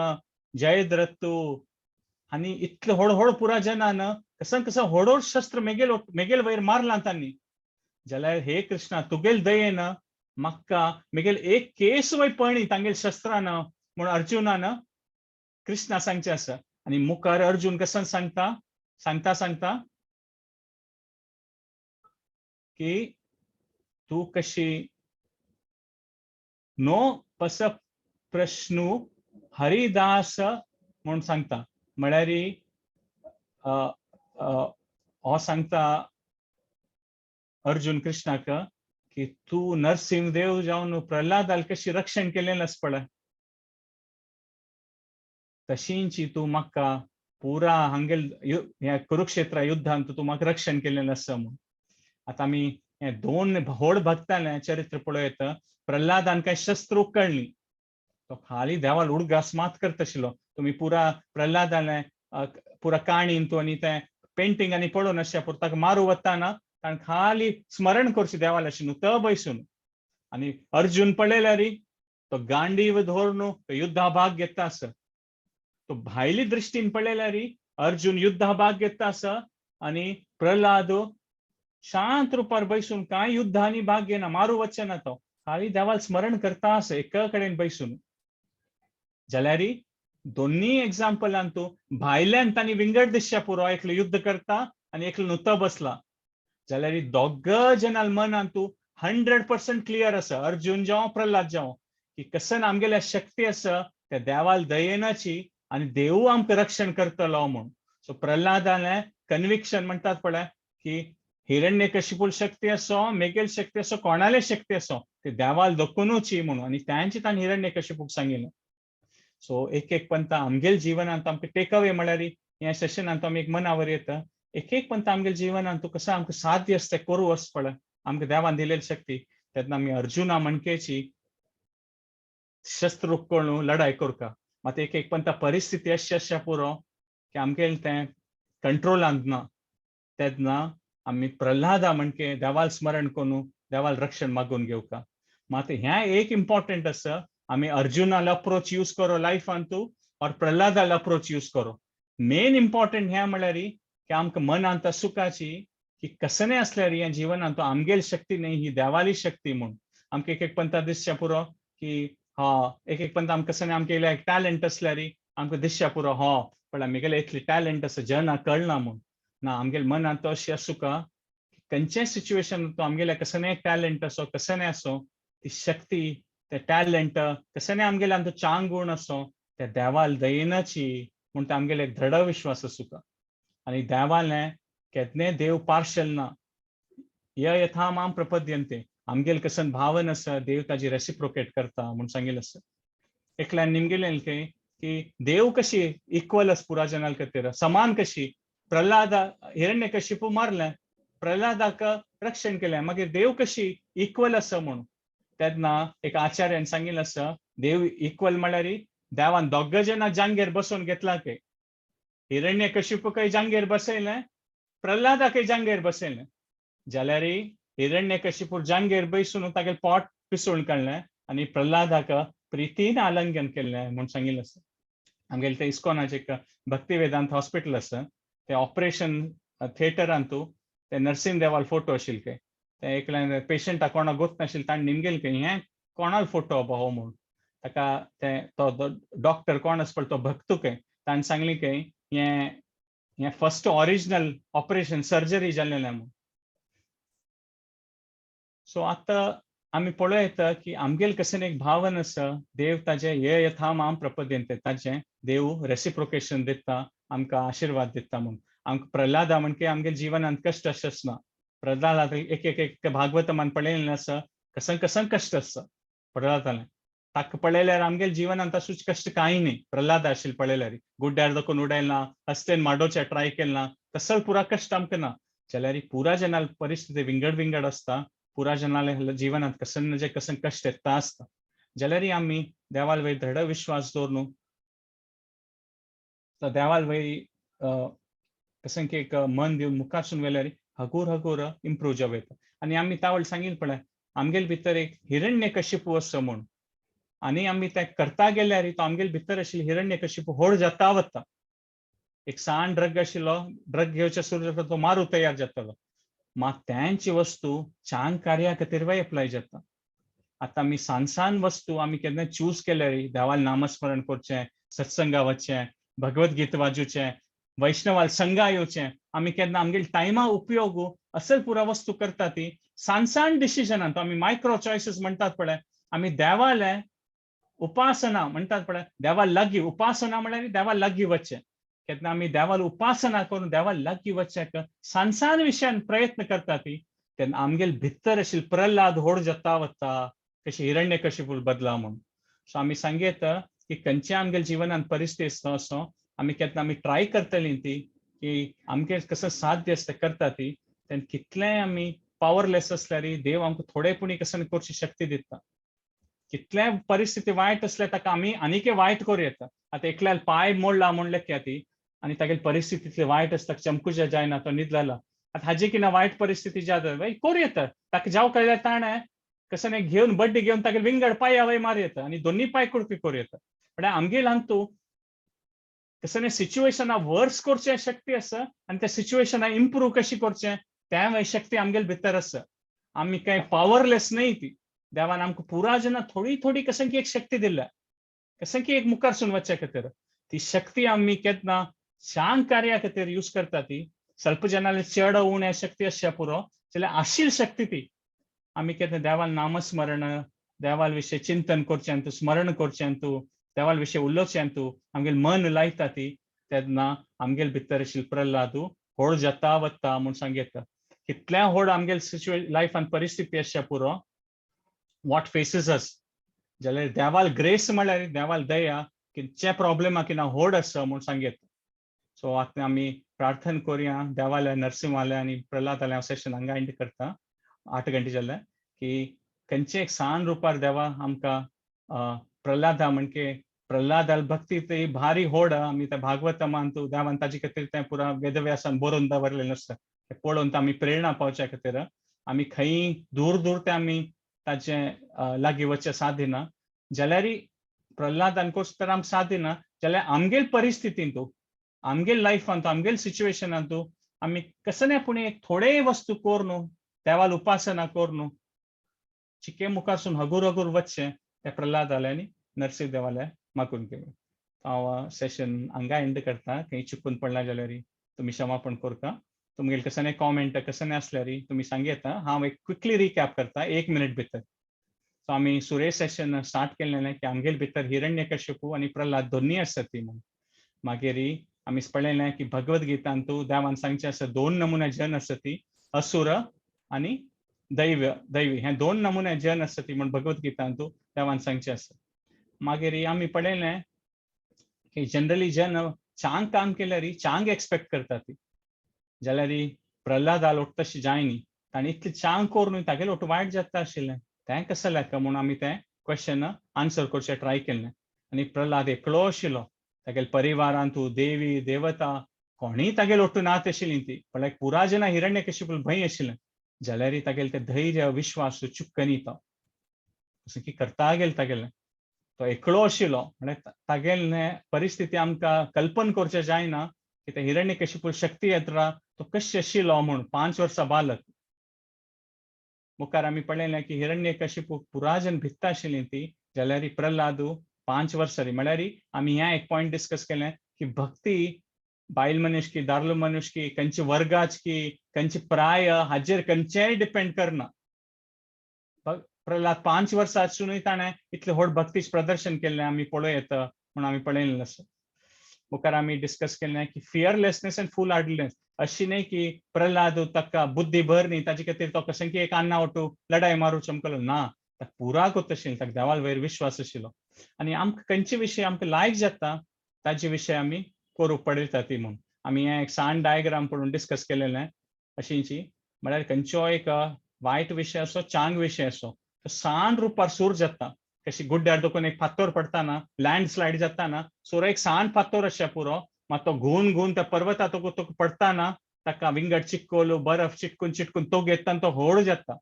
जयद्रथू आनी इतले व्हड व्हड पुरा जनान कसं कसं व्हड व्हड शस्त्र मेगेल मेगेल वयर मारलां तांणी. जाल्यार हे कृष्णा तुगेल दयेन म्हाका मेगेल एक केस वय पळणी तांगेल शस्त्रान म्हूण अर्जुनान कृष्णा सांगचें आसा. आनी मुखार अर्जुन कसं सांगता सांगता सांगता की तूं कशी नो पस प्रश्नू हरिदास म्हूण सांगता. म्हळ्यार हो सांगता अर्जुन कृष्णाक की तूं नरसिंहदेव जावन प्रल्हादाल कशी रक्षण केलें आसा पळय तशींची तूं म्हाका पुरा हांगेल ह्या कुरुक्षेत्र युद्धांत तूं म्हाका रक्षण केलें आसा म्हूण. आतां आमी हे दोन व्हड भक्तालें चरित्र पळयत प्रल्हादान काय शस्त्र उकळ्ळी, तो खाली देवाल उडगास मात करता आशिल्लो. तुमी पुरा प्रल्हादालें पुरा काणीन तूं आनी तें पेंटींग आनी पळोवन अशें पुरो ताका मारू वताना ताणें खाली स्मरण करचें देवालें अशें न्हू तो बैसून. आनी अर्जुन पळयल्यार तो गांडीव धरून तो युद्धा भाग घेता आसा. तो भायली दृश्टीन पळयल्यार अर्जुन युद्धा भाग घेता आसा आनी प्रल्हाद शांत रुपार बैसून कांय युद्धांनी भाग घेना, मारू वचना ना, तो खाली देवाल स्मरण करता आसा एका कडेन बैसून. जाल्यार दोन्ही एग्जाम्पलान तूं भायल्यान तांणी विंगड दिश्या पुरो, एकलो युद्ध करता आनी एकलो नुतो बसला. जाल्यार दोग जनाल मनान तूं 100% क्लियर आसा, अर्जुन जावं प्रल्हाद जावं, की कसन आमगेल्या शक्ती आसा त्या देवाल दयेनाची आनी देवू आमकां रक्षण करतलो म्हूण. सो प्रल्हादालें कन्विक्शन म्हणटात पळय की हिरण्यकशिपूल शक्ती असो, मेगेल शक्ती असो, कोणाले शक्ती असो, ते देवाल दखुनूची म्हणून. आनी त्यांची ताणें हिरण्यकशिपूक सांगिल्लें. सो एक एक पंत आमगेल जिवनांत आमकां टेक अवे म्हळ्यार ह्या सेशनांत आमी एक मनावर येता, एक एक पंत आमगेल जिवनांत तूं कसो आमकां साध्य आसता करूं वच पळय आमकां देवान दिलेली शक्ती. तेन्ना आमी अर्जुना म्हणकेची शस्त्र करून लढाय करता. मात एक एक पंत परिस्थिती अशी आसच्या पुरो की आमगेल तें कंट्रोलांत ना, तेन्ना आमी प्रल्हादा म्हणके देवाल स्मरण करून देवाल रक्षण मागून घेवका. मात ह्या एक इम्पॉर्टंट आसा, आमी अर्जुनाल अप्रोच यूज करो लायफान तूं और प्रल्हादाल अप्रोच यूज करो. मेन इम्पॉर्टंट ह्या म्हळ्यार की आमकां मनांत सुखाची की कसने आसल्यार ह्या जिवनांत आमगेल शक्ती न्ही, ही देवाली शक्ती म्हूण. आमकां एक एक पंता दिसच्या पुरो की हा, एक एक पंत आमकां कसने आमगेले एक टॅलंट आसल्यार आमकां दिसच्या पुरो, हा पण आमगेले इतली टॅलंट आसा जना कळना म्हूण. ना, आमगेले मनांत अशी आसूका खंयचेय सिच्युएशन तो आमगेले कसने एक टॅलंट असो कसने असो ती शक्ती ते टॅलंट कसने आमगेले आमचो चांग गुण असो त्या देवाल दयेनाची म्हूण ते आमगेले एक दृढ विश्वास आसूका. आनी देवालें केन्नाय देव पार्शल ना, य यथा माम प्रपद्यंते, आमगेल कसन भावन आसा देव ताजी रेसिप्रोकेट करता म्हूण सांगिल्लें आसा. एकल्यान निमगेलें की देव कशी इक्वल आसा पुरा जनाल खातीर, समान कशी, प्रल्हादा हिरण्यकशिपू मारलें, प्रल्हादाक रक्षण केलें, मागीर देव कशी इक्वल आसा म्हूण. तेन्ना एक आचार्यान सांगिल्लें आसा, देव इक्वल म्हळ्यार देवान दोग जाणां जांगेर बसोवन घेतला की हिरण्यकशिपूकय जांगेर बसयलें, प्रल्हादाकय जांगेर बसयलें, जाल्यार हिरण्यकशिपूर जांगेर बसून तागेलें पोट पिसोवन काडलें आनी प्रल्हादाक प्रितीन आलिंगन केल्लें म्हूण सांगिल्लें आसा. आमगेलें तें इस्कॉनाचें एक भक्ती वेदांत हॉस्पिटल आसा, तें ऑपरेशन थिएटरांतू ते नरसिंह देवाल फोटो आशिल्ले, ते एकल्यान पेशंटाक कोणाक गोत नाशिल्लें, ताणें निमगेलें की हें कोणाल फोटो हो म्हूण. ताका ते तो डॉक्टर कोण आसा पळय तो भक्तूक ताणें सांगलें की हें हें फर्स्ट ऑरिजिनल ऑपरेशन सर्जरी जाल्लें म्हूण. सो आतां आमी पळोवं येता की आमगेल कशें एक भावन आसा, देव ताजें ये यथा माम प्रपद्यंते, ताजें देव रेसिप्रोकेशन दिता, आमकां आशिर्वाद दिता म्हूण. आमकां प्रल्हादा म्हणके आमगेल जिवनांत कश्ट अशेंच ना, प्रल्हादाक एक एक एक भागवतमान पळयलें आसा, कसन कसन कश्ट आसा प्रल्हादालें, ताका पळयल्यार आमगेल जिवनांत अशेंच कश्ट कांय न्ही. प्रल्हाद आशिल्ले पळयल्यार गुड्ड्यार दखून उडयला ना, हस्तेन माडोवचें ट्राय केलें ना, तसल पुरा कश्ट आमकां ना. जाल्यार पुरा जनाल परिस्थिती विंगड विंगड आसता, पुरा जनाले जिवनांत कसन जे कसन कश्ट येता आसता. जाल्यार आमी देवाल वयर दृढ विश्वास दवरून तो देवाल वयर कसन की एक मन दिवन मुखारसून वेल्यार हगूर हगूर इम्प्रूव जावं येता. आनी आमी तावळ सांगिल्लें पळय, आमगेल भितर एक हिरण्यकशिपू आसा म्हूण, आनी आमी तें करता गेल्यार तो आमगेल भितर आशिल्लो हिरण्यकशिपू होड जाता वता. एक सान ड्रग आशिल्लो, ड्रग घेवचे सुरू जाता तो मारू तयार जातालो. मात त्यांची वस्तू चांग कार्या खातीर वय एप्लाय जाता. आतां आमी सान सान वस्तू आमी केन्ना चूज केल्यार देवाल नामस्मरण करचें, सत्संगा वचचें, भगवत गीता वाजूचें, वैष्णवाल संगा येवचें, आमी केन्ना आमगेल टायमा उपयोग असल पुरा वस्तू करता ती सान सान डिसिजनान आमी मायक्रो चॉयसीस म्हणटात पळय, आमी देवाले उपासना म्हणटात पळय, देवा लागीं उपासना म्हळ्यार देवा लागीं वचचें. केन्ना आमी देवाल उपासना करून देवा लागीं वचचें सान सान विशयान प्रयत्न करता ती, तेन्ना आमगेल भितर आशिल्लो प्रल्हाद होड जाता वता कशी हिरण्यकशिपूल बदला म्हूण. सो आमी सांगयत की खंयच्या आमगेल जिवनांत परिस्थिती आसता असो आमी केन्ना आमी ट्राय करतली ती की आमगे कसो साध्य आसता करता ती, तेन्ना कितलेंय आमी पावरलेस आसल्यार देव आमकां थोडे पुणी कसो करची शक्ती दिता. कितलेय परिस्थिती वायट आसल्यार ताका आमी आनीकय वायट करूं येता. आतां एकल्यान पांय मोडला म्हूण लेखया ती आनी तागेली परिस्थिती इतली वायट आसता चमकुजा जायना तो न्हिदलेलो, आतां हाजी कितें वायट परिस्थिती जाता करूं येता ताका जावं कळ्ळ्यार ताणें कसो न्ही घेवन बड्डी घेवन तागेले विंगड पांया वयर मार येता आनी दोन्ही पांय कुडके करूं येता. म्हळ्यार आमगेल हांगा कसो न्ही सिच्युएशना वर्स करचें शक्ती आसा आनी त्या सिच्युएशना इम्प्रूव कशी करचें तें शक्ती आमगेल भितर आसा. आमी कांय पावरलेस न्ही ती, देवान आमकां पुरा जेन्ना थोडी थोडी कसं की एक शक्ती दिल्या कसं की एक मुखारसून वचच्या खातीर ती शक्ती आमी केन्ना छान कार्या खातीर यूज करता ती स्वल्प जनाले चड उणे शक्ती आसच्या पुरो जाल्यार आशिल शक्ती ती आमी केन्ना देवाल नामस्मरण, देवाल विशय चिंतन करचें तूं, स्मरण करचें तूं, देवाल विशय उलोवचें तूं, आमगेल मन लायता ती, तेन्ना आमगेल भितर आशिल्लो प्रल्हादू होड जाता वता म्हूण सांगता. कितल्या व्हड आमगेले सिच्युए लायफान परिस्थिती आसच्या पुरो, what faces अस, जाल्यार देवाल ग्रेस म्हळ्यार देवाल दया कितचे प्रॉब्लेमा किना व्हड आसा म्हूण सांगयत. सो आतां आमी प्रार्थना करुया देवाल्या, नरसिंहाल्या आनी प्रल्हादाल्या. सेशन हांगा एंड करता, 8 घंटे जाले, की खंयचे एक सान रुपार देवा आमकां प्रल्हादा म्हणके प्रल्हादाल भक्ती ती भारी होड. आमी त्या भागवतमान तूं देवान ताजे खातीर तें पुरा वेदव्यासान बरोवन दवरलेलें आसता. तें पळोवन आमी प्रेरणा पावच्या खातीर आमी खंय दूर दूर ते आमी ताजे लागीं वचचें साध्य ना. जाल्यार प्रल्हादान तर आमकां साध्य ना, जाल्यार आमगेल परिस्थितींतू, आमगेल लायफांत, आमगेल सिच्युएशनांतू आमी कसले पूण एक थोडे वस्तू करून, देवाल उपासना करून चिके मुखारसून हगूर हगूर वचचें त्या प्रल्हादाले आनी नरसिंह देवाले मागून घेवया. हांव सेशन हांगा एंड करता. खंय चुकून पडला जाल्यार तुमी क्षमापण करता. तुमगेले कसले कॉमेंट कसले आसल्यार तुमी सांगयता. हांव एक क्विकली रिकॅप करता एक मिनिट भितर. सो आमी सुरे सेशन स्टार्ट केलेलें की आमगेले भितर हिरण्यकश्यपू आनी प्रल्हाद दोन्ही आसता ती म्हूण. मागीर आमी पळयलें की भगवद गीतांतू देवान सांगचें आसा, दोन नमुने जन आसा ती, असुर आनी दैव, दैवी हे दोन नमुने जन आसा ती म्हूण भगवद गीतांतू देवान सांगचें आसा. मागीर आमी पळयलें की जनरली जन चांग काम केल्यार चांग एक्सपेक्ट करता ती, जाल्यार प्रल्हादाल ओट तशें जायनी. ताणें इतलें चांग करून तागेलें ओट वायट जाता आशिल्लें, तें कसं लेखा म्हणून आमी तें क्वेश्चन आन्सर करचें ट्राय केलें. आनी प्रल्हाद एकलो आशिल्लो, तागेले परिवारांतू देवी देवता कोणीय तागेले ओट्टू नात आशिल्ली ती, म्हळ्यार पुरा जना हिरण्यकशिपूल भंय आशिल्लें. जाल्यार तागेले ते धैर्य विश्वास चुक्कनी तो असं की करता गेले तागेलें. तो एकलो आशिल्लो म्हळ्यार तागेले परिस्थिती आमकां कल्पन करचें जायना की ते हिरण्यकशिपूल शक्ती येत्रा तो कशें आशिल्लो म्हूण, 5 वर्सां बालक. मुखार आमी पळयलें की हिरण्यकशिपू पुराजन भित्ता आशिल्ली ती, जाल्यार प्रल्हादू 5 वर्सां. म्हळ्यार आमी ह्या एक पॉयंट डिस्कस केलें की भक्ती बायल मनीस की दादलो मनीस की, खंयचे वर्गाच की, खंयचे प्राय हाजेर खंयचेय डिपेंड करना. प्रल्हाद 5 वर्सां आसूनय ताणें इतलें व्हड भक्तीचें प्रदर्शन केल्लें आमी पळोवं येता म्हूण आमी पळयलें आसा. मुखार आमी डिस्कस केलें की फियरलेसनेस आनी फूल हार्टेडनेस, अशी न्ही की प्रल्हाद ताका बुद्धी भर न्ही, ताजे खातीर तो कशें की एक अन्ना वटू लढाई मारू चमकलो ना. ताका पुरा गोत आशिल्लें, ताका देवाल वयर विश्वास आशिल्लो. आनी आमकां खंयचे विशय आमकां लायक जाता ताजे विशय आमी करूंक पडयता ती म्हूण आमी हें एक सान डायग्राम पळोवन डिस्कस केलेलें अशींची. म्हळ्यार खंयचो एक वायट विशय असो, चांग विशय असो, तो सान रुपार सूर जाता. कशी गुड्ड्यार दोकून एक फातोर पडटा ना, लँड स्लायड जाता ना, सोरो एक सान फातोर आसच्या पुरो, मात तो घुवन घुवन त्या पर्वता तो पडटा ना, ताका विंगड चिक्कोल बर्फ चिटकून चिटकून तो घेता आनी तो व्हड जाता.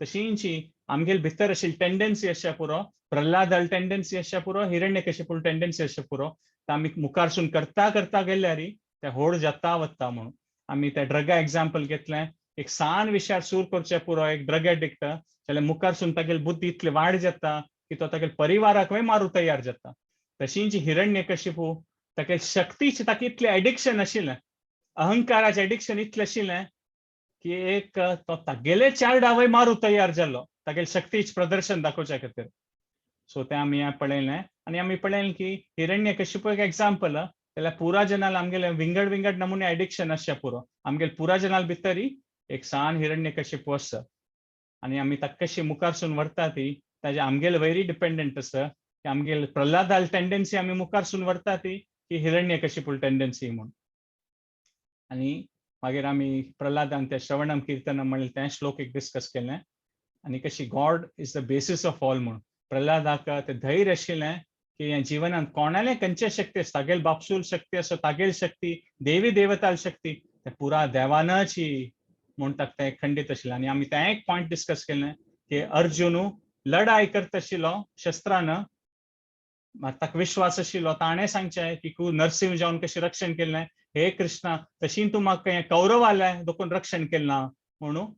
तशींची आमगेले भितर आशिल्ली टेंडन्सी आसच्या पुरो, प्रल्हादाल टेंडन्सी आसच्या पुरो, हिरण्यकशिपूल टेंडन्सी आसच्या पुरो, तर आमी मुखारसून करता करता गेल्यार ते व्हड जाता वता म्हणून आमी त्या ड्रगा एग्जाम्पल घेतलें. एक सान विशयार सूर करचे पुरो एक ड्रग एडिक्ट, जाल्यार मुखारसून तागेली बुद्धी इतली वाड जाता की तो तागेले परिवाराकूय मारूंक तयार जाता. तशींच हिरण्यकशिपू तागे शक्तीचे ताका इतलें एडिक्शन आशिल्लें, अहंकाराचें एडिक्शन इतलें आशिल्लें की एक तो तागेले चार डावय मारूंक तयार जालो तागेले शक्तीचें प्रदर्शन दाखोवच्या खातीर. सो तें आमी पळयलें. आनी आमी पळयलें की हिरण्यकशिपू एक एग्जाम्पल, जाल्यार पुरा जनाल आमगेले विंगड विंगड नमुने एडिक्शन आसचे पुरो, आमगेले पुरा जनाल भितरय एक सान हिरण्यकशिपू आसा. आनी आमी ताका कशी मुखारसून व्हरता ती ताजे आमगेले वयरय डिपेंडंट आसा की आमगेले प्रल्हादाल टेंडन्सी आमी मुखारसून व्हरता ती की हिरण्यकशिपूल टेंडन्सी म्हूण. आनी मागीर आमी प्रल्हादान ते श्रवणम किर्तनम म्हणलें तें श्लोक एक डिस्कस केलें. आनी कशी God is the basis of all म्हूण प्रल्हादाक तें धैर्य आशिल्लें की ह्या जिवनांत कोणाले खंयचे शक्ती आसा, तागेल बापसूल शक्ती आसा, तागेल शक्ती, देवी देवताल शक्ती, ते पुरा देवानच म्हूण ताका तें खंडीत आशिल्लें. आनी आमी तें एक पॉयंट डिस्कस केलें की अर्जुनू लढाई करता आशिल्लो शस्त्रान, मात ताका विश्वास आशिल्लो, ताणें सांगचें की तूं नरसिंह जावन कशें रक्षण केलें हे कृष्णा, तशी तूं म्हाका हें कौरव आलें देखून रक्षण केलें ना म्हणून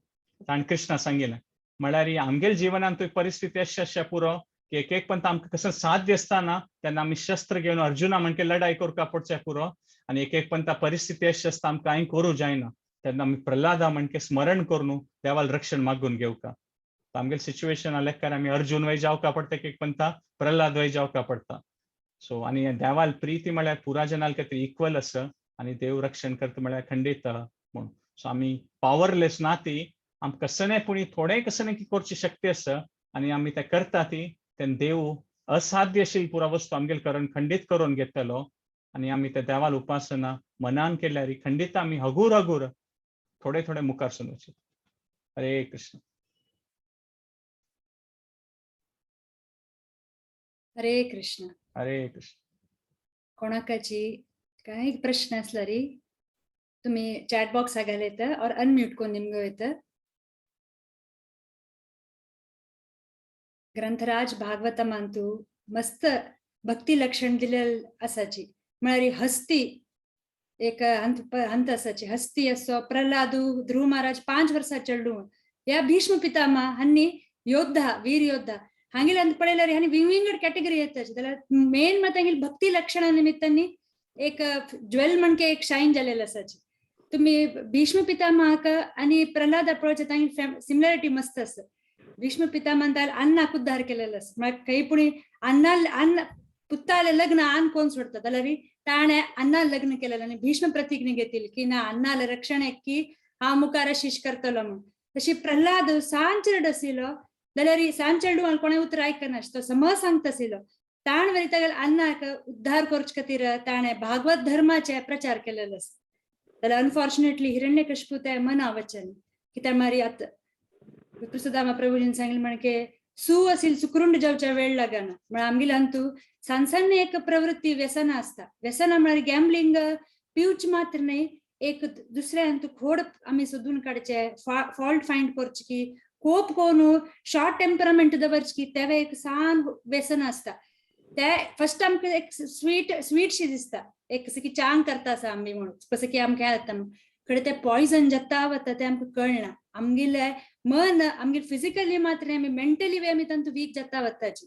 ताणें कृष्णा सांगिल्लें. म्हळ्यार आमगेले जिवनांत परिस्थिती अशी आसच्या पुरो की एक एक पण आमकां कसो साध्य आसतना तेन्ना आमी शस्त्र घेवन अर्जुना म्हणके लढाई करपाक पडचें पुरो. आनी एक एक पण परिस्थिती अशी आसता आमकां कांय करूं जायना, तेन्ना आमी प्रल्हादा म्हणके स्मरण करून देवाल रक्षण मागून घेवका. आमगेले सिच्युएशन लेखार आमी अर्जुन वय जावका पडटा, एक एक पंथा प्रल्हाद वय जावका पडटा. सो आनी देवाल प्रिती म्हळ्यार पुरा जनाल खातीर इक्वल आसा आनी देव रक्षण करता म्हळ्यार खंडीत म्हूण. सो आमी पावरलेस ना ती, आमकां कसने पुणी थोडे कसने की करची शक्ती आसा आनी आमी ते करता ती, तेन्ना देव असाध्य अशी पुरा वस्तू आमगेले करून खंडीत करून घेतलो आनी आमी त्या देवाल उपासना मनान केल्यार खंडीत आमी हगूर हगूर थोडे थोडे मुखार सून वचत. हरे कृष्ण. हरे कृष्ण. हरे कृष्ण. कोणाकाची काय प्रश्न असला री तुम्ही चॅट बॉक्स घाल येतं और अनम्यूट कोण निमगो येतं. ग्रंथराज भागवतमांतू मस्त भक्ती लक्षण दिलेल असाची, म्हळ्यार हस्ती एक हंत हंत असाची, हस्ती असो प्रल्हादू ध्रुव महाराज 5 वर्सां चेडूं या भीष्म पितामह हांणी योद्धा वीर योद्धा हांगेले अंत पळयल्यार हांणी विंगड कॅटेगरी येता. जाल्यार मेन मात हांगेले भक्ती लक्षणा निमित्तांनी एक ज्वेल म्हणके एक शायन जालेलं असाची. तुम्ही भीष्म पितामहाक आणि प्रल्हाद पळोवचे तांगे सिमिलरिटी मस्त आसा. भीष्म पितामहान अन्नाक उद्धार केलेलो आसा, म्हळ्यार खंय पुणी अन्ना अन्न पुत्ताले लग्न आन कोण सोडता जाल्यार ताणें अन्ना लग्न केलेलं आनी भीष्म प्रतिज्ञा घेतली की ना अन्नाले रक्षण की हांव मुखार शिश करतलो म्हणून. तशी प्रल्हाद सान चेडो आशिल्लो जाल्यार सान चेडू कोणें उतर आयकनासलो, तो समज सांगता आशिल्लो. ताण वरी तागेले अन्नाक उद्धार करचे खातीर ताणें भागवत धर्माचे प्रचार केलेलो आसा. जाल्यार अनफॉर्च्युनेटली हिरण्यकश्यपू ते मना वचन कित्याक मारी आतां कृष्णदामा प्रभुजीन सांगलें म्हणके सू असील सुकरुंड जावच्या वेळ लागना. म्हळ्यार आमगेले अंतू सानसान्य एक प्रवृत्ती व्यसना आसता. व्यसना म्हळ्यार गॅम्बलिंग पिवच मात्र न्हय, एक दुसऱ्या अंतू खोड आमी सोदून काडचे, फॉल्ट फायंड करचे की कोप कोन शॉर्ट टेम्परामेंट दवरचे की तेवे एक सान व्यसन आसता. ते फर्स्ट आमकां एक स्वीट स्वीटशी दिसता, एक कसं की चांग करता आसा आमी म्हणून, कसं की आमकां जाता म्हणून, खरें तें पॉयझन जाता वता तें आमकां कळना. आमगेले मन आमगेले फिजिकली मात्र आमी मेंटली वे आमी तांतू वीक जाता वताची.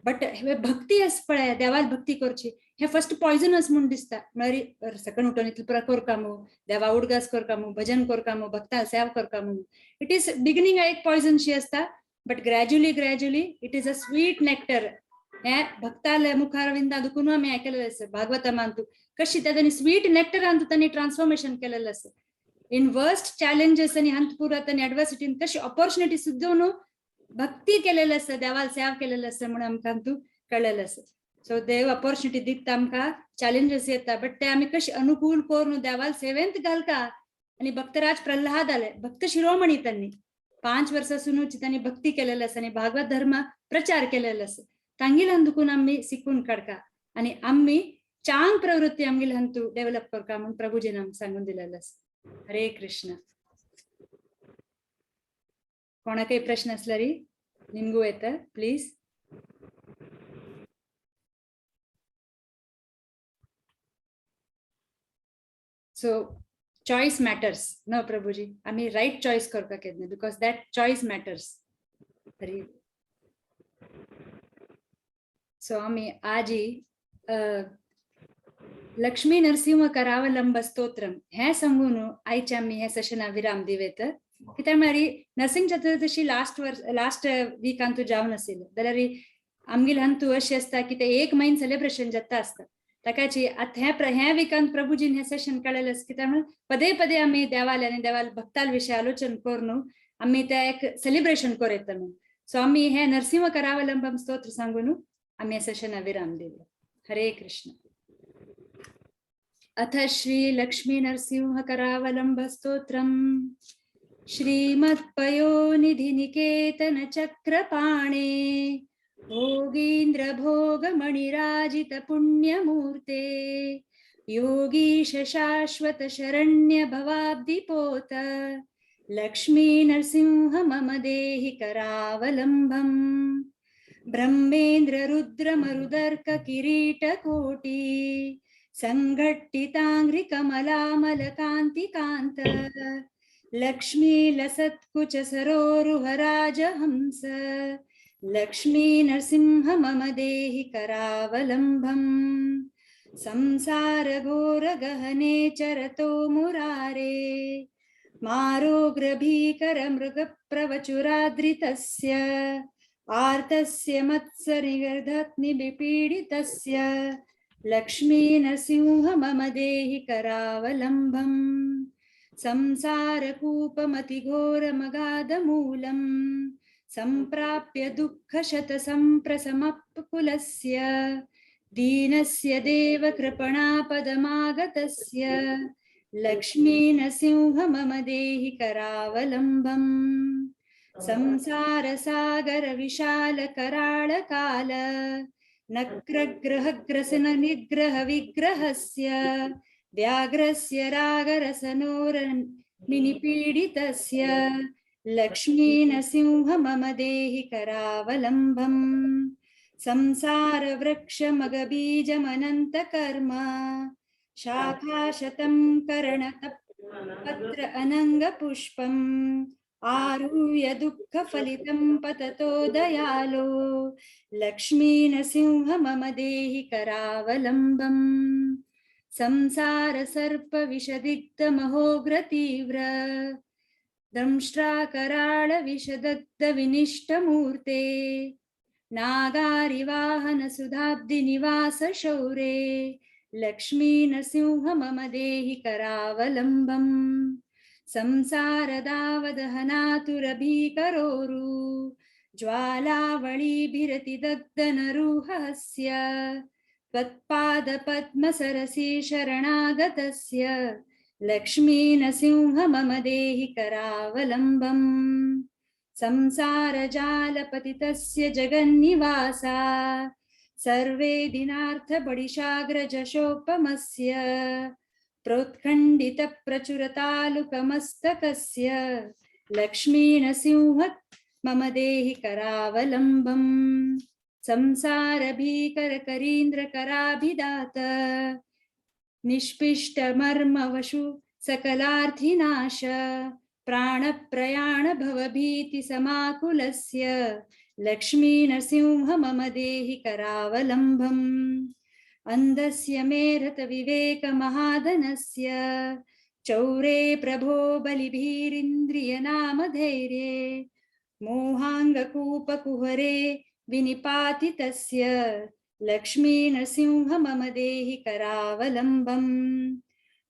बट हे भक्ती आसा पळय, देवाक भक्ती करची हे फर्स्ट पॉयझनस म्हूण दिसता. म्हळ्यार सकण उठोवन इतलें पुरा करका मू, देवा उडगास करका मू, भजन करका मू, भक्ता सेवा करका मू, it is beginning एक पॉयझन शी आसता, but gradually gradually it is a sweet nectar. हे भक्ताले मुखार विंदा दुखून आमी आयकलेलें आसा भागवतमांतू कशी तांणी स्वीट नेक्टर अंतू तांणी ट्रान्सफॉर्मेशन केलेलें आसा. इन वर्स्ट चॅलेंजेस आनी हंत पुरा तांणी एडवर्सिटीन कशी ऑपॉर्च्युनिटी सुद्दां न्हू भक्ती केलेलं आसा, देवाक सेवा केलेलं आसा म्हणून आमकां तूं कळलेलें आसा. सो देव ऑपॉर्च्युनिटी दिता आमकां, चॅलेंजेस येता, बट ते आमी कशी अनुकूल करून देवाल सेवेंत घालता. आनी भक्तराज प्रल्हाद आले, भक्त शिरोमणी, त्यांनी 5 वर्सां तांणी भक्ती केलेलं आसा आनी भागवत धर्म प्रचार केलेलो आसा. तांगेल्यान दुखून आमी शिकून काडका आनी आमी चांग प्रवृत्ती आमगेले हंतू डेव्हलप करका म्हणून प्रभुजीन आमकां सांगून दिलेलं आसा. हरे कृष्ण. कोणाकय प्रश्न असल्यार निमगू येता प्लीज. सो चॉईस मॅटर्स न प्रभुजी, आमी रायट चॉईस करपाक केन्ना, because that choice matters. Hari. So आमी आजी लक्ष्मी नरसिंह करावलंब स्तोत्रम हें सांगून आयचे आमी हे सेशना विराम दिवेत. कित्याक म्हळ्यार नरसिंह चतुर्दशी लास्ट वर्स लास्ट वीकान तूं जावन आशिल्लो जाल्यार आमगेले हांतू अशें आसता की ते 1 म्हयनो सेलिब्रेशन जाता आसता. ताकाची आतां हें हें विकान प्रभुजीन हें सेशन काडलेलें आसा, कित्याक म्हणून पदे पदे आमी देवाले आनी देवाल भक्ताल विशय आलोचन करून आमी ते एक सेलिब्रेशन करयता म्हणून. सो आमी हें नरसिंह करावलंबम स्तोत्र सांगून आमी हें सेशना विराम दिलो. हरे कृष्ण. अथ श्री लक्ष्मी नरसिंह करावलंब स्तोत्रम्. श्रीमत्पयोनिधि निकेतन चक्रपाणे भोगीन्द्र भोगमणिराजित पुण्यमूर्ते योगीश शाश्वत शरण्य भवाब्धिपोत लक्ष्मी नरसिंह मम देहि करावलंबम्. ब्रह्मेन्द्र रुद्र मरुदर्क किरीट कोटी संघट्टितांघ्रि कमलामल कांति कांत लक्ष्मी लसत्कुच सरोरुह राजहंस लक्ष्मी नरसिंह मम देहि करावलंबम्. संसार घोर गहने चरतो मुरारे मारोग्र भीकर मृग प्रवचुराद्रितस्य आर्तस्य मत्सरिगर्धत्नि विपीडितस्य लक्ष्मी नरसिंह मम देहि करावलंबम्. संसारकूपमतिघोरमगाधमूलम् सम्प्राप्य दुःखशतसम्प्रसमप्कुलस्य दीनस्य देवकृपणापदमागतस्य लक्ष्मीनसिंह मम देहि करावलम्बम्। संसारसागरविशालकराळकाल नक्रग्रहग्रसन निग्रह विग्रहस्य व्याघ्रस्य रागरसनोरनिपीडितस्य लक्ष्मीनसिंह मम देहि करावलम्बम्। संसारवृक्षमगबीजमनन्तकर्म शाखाशतं करणतपत्र अनङ्गपुष्पम् आरुह्य दुःखफलितं पततो दयालो लक्ष्मीनसिंह मम देहि करावलम्बम्। संसारसर्पविषदिग्धमहोग्रतीव्र दंष्ट्राकराळविषदग्धविनिष्टमूर्ते नागारिवाहनसुधाब्धिनिवासशौरे लक्ष्मीनसिंह मम देहि करावलम्बम्। संसारदावदहनातुरभीकरोरु ज्वालावळीभिरतिदग्धनरुहस्य त्वत्पादपद्मसरसी शरणागतस्य लक्ष्मीनसिंह मम देहि करावलम्बम्। संसारजालपतितस्य जगन्निवासा सर्वे दिनार्थबडिशाग्रजशोपमस्य प्रोत्खण्डितप्रचुरतालुकमस्तकस्य लक्ष्मीनसिंह मम देहि करावलम्बम्। संसारभीकरकरीन्द्रकराभिदात निष्पिष्टमर्मवशु सकलार्थिनाश प्राणप्रयाणभवभीतिसमाकुलस्य लक्ष्मीनसिंह मम देहि करावलम्बम्। अन्धस्य मे रतविवेकमहाधनस्य चौरे प्रभो बलिभिरिन्द्रियनामधैर्ये मोहाङ्गकूपकुहरे विनिपातितस्य लक्ष्मीनसिंह मम देहि करावलम्बम्।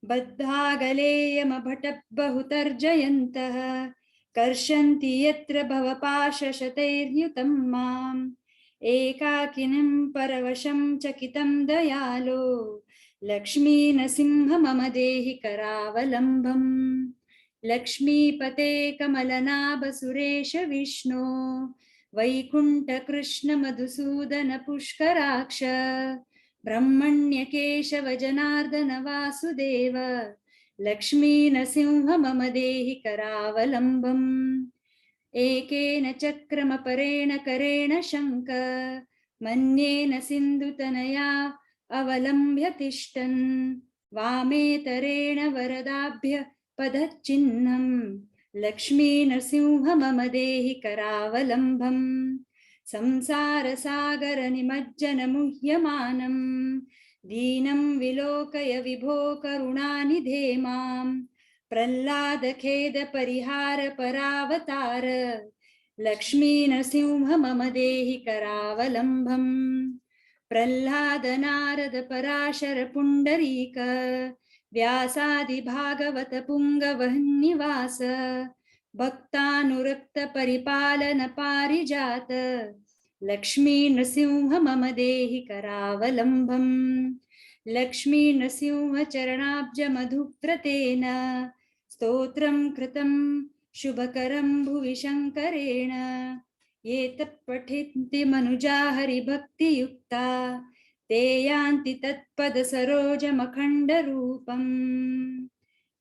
बद्धागलेयमभटबहुतर्जयन्तः कर्षन्ति यत्र भवपाशशतैर्युतं माम् एकाकिनं परवशं चकितं दयालो लक्ष्मीनसिंह मम देहि करावलम्बम्। लक्ष्मीपते कमलनाभ सुरेश विष्णो वैकुण्ठ कृष्ण मधुसूदन पुष्कराक्ष ब्रह्मण्य केशव जनार्दन वासुदेव लक्ष्मीनसिंह मम देहि करावलम्बम्। एकेन चक्रमपरेण करेण शङ्क मन्येन सिन्धुतनया अवलम्ब्य तिष्ठन् वामेतरेण वरदाभ्य पदचिह्नं लक्ष्मीनसिंह मम देहि करावलम्बम्। संसारसागरनिमज्जनमुह्यमानं दीनं विलोकय विभो करुणानिधे मां प्रह्लादखेदपरिहारपरावतार लक्ष्मीनसिंह मम देहि करावलम्बम्। प्रह्लाद नारद पराशर पुण्डरीक व्यासादि भागवत पुङ्गवह्निवास भक्तानुरक्त परिपालन पारिजात लक्ष्मी नृसिंह मम देहि करावलंबम्। लक्ष्मी नृसिंह चरणाब्ज मधुव्रतेन स्तोत्रं कृतं शुभकरं भुवि शंकरेण। ये तत्पठन्ति मनुजा हरिभक्तियुक्ता ते यान्ति तत्पद सरोजमखण्ड रूपम्।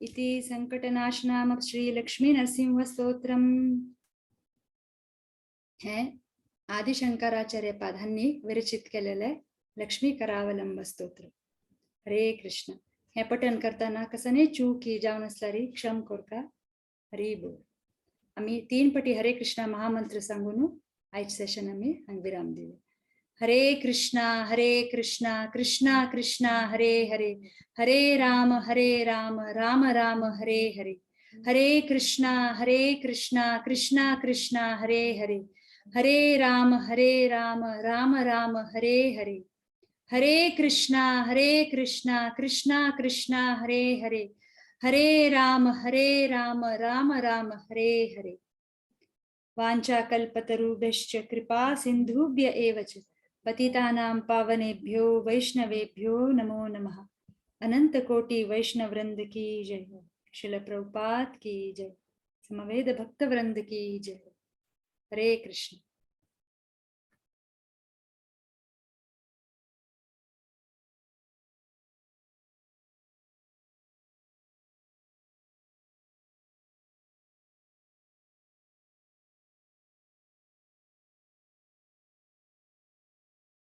इति संकटनाशनाम श्री लक्ष्मी नरसिंह स्तोत्रम्। हे आदिशंकराचार्य पादांनी विरचित केलेले लक्ष्मी करावलंब स्तोत्र। हरे कृष्ण। हे पठन करताना कसने चूक जावन आसल्यारी क्षम कोरका। हरी बोल। आमी तीन पटी हरे कृष्ण महामंत्र सांगून आयज सेशन आमी हांगा विराम दिवया। हरे कृष्णा कृष्णा कृष्णा हरे हरे, हरे राम राम राम हरे हरे। हरे कृष्णा कृष्णा कृष्णा हरे हरे, हरे राम राम राम हरे हरे। हरे कृष्णा कृष्णा कृष्णा हरे हरे, हरे राम राम राम हरे हरे। वाञ्छाकल्पतरुभ्यश्च कृपा सिन्धुभ्य एव च पतितानां पावनेभ्यो वैष्णवेभ्यो नमो नमः। अनंत कोटि वैष्णव वृंद की जय हो। श्रील प्रभुपाद की जय। समवेद भक्त वृंद की जय। हरे कृष्ण।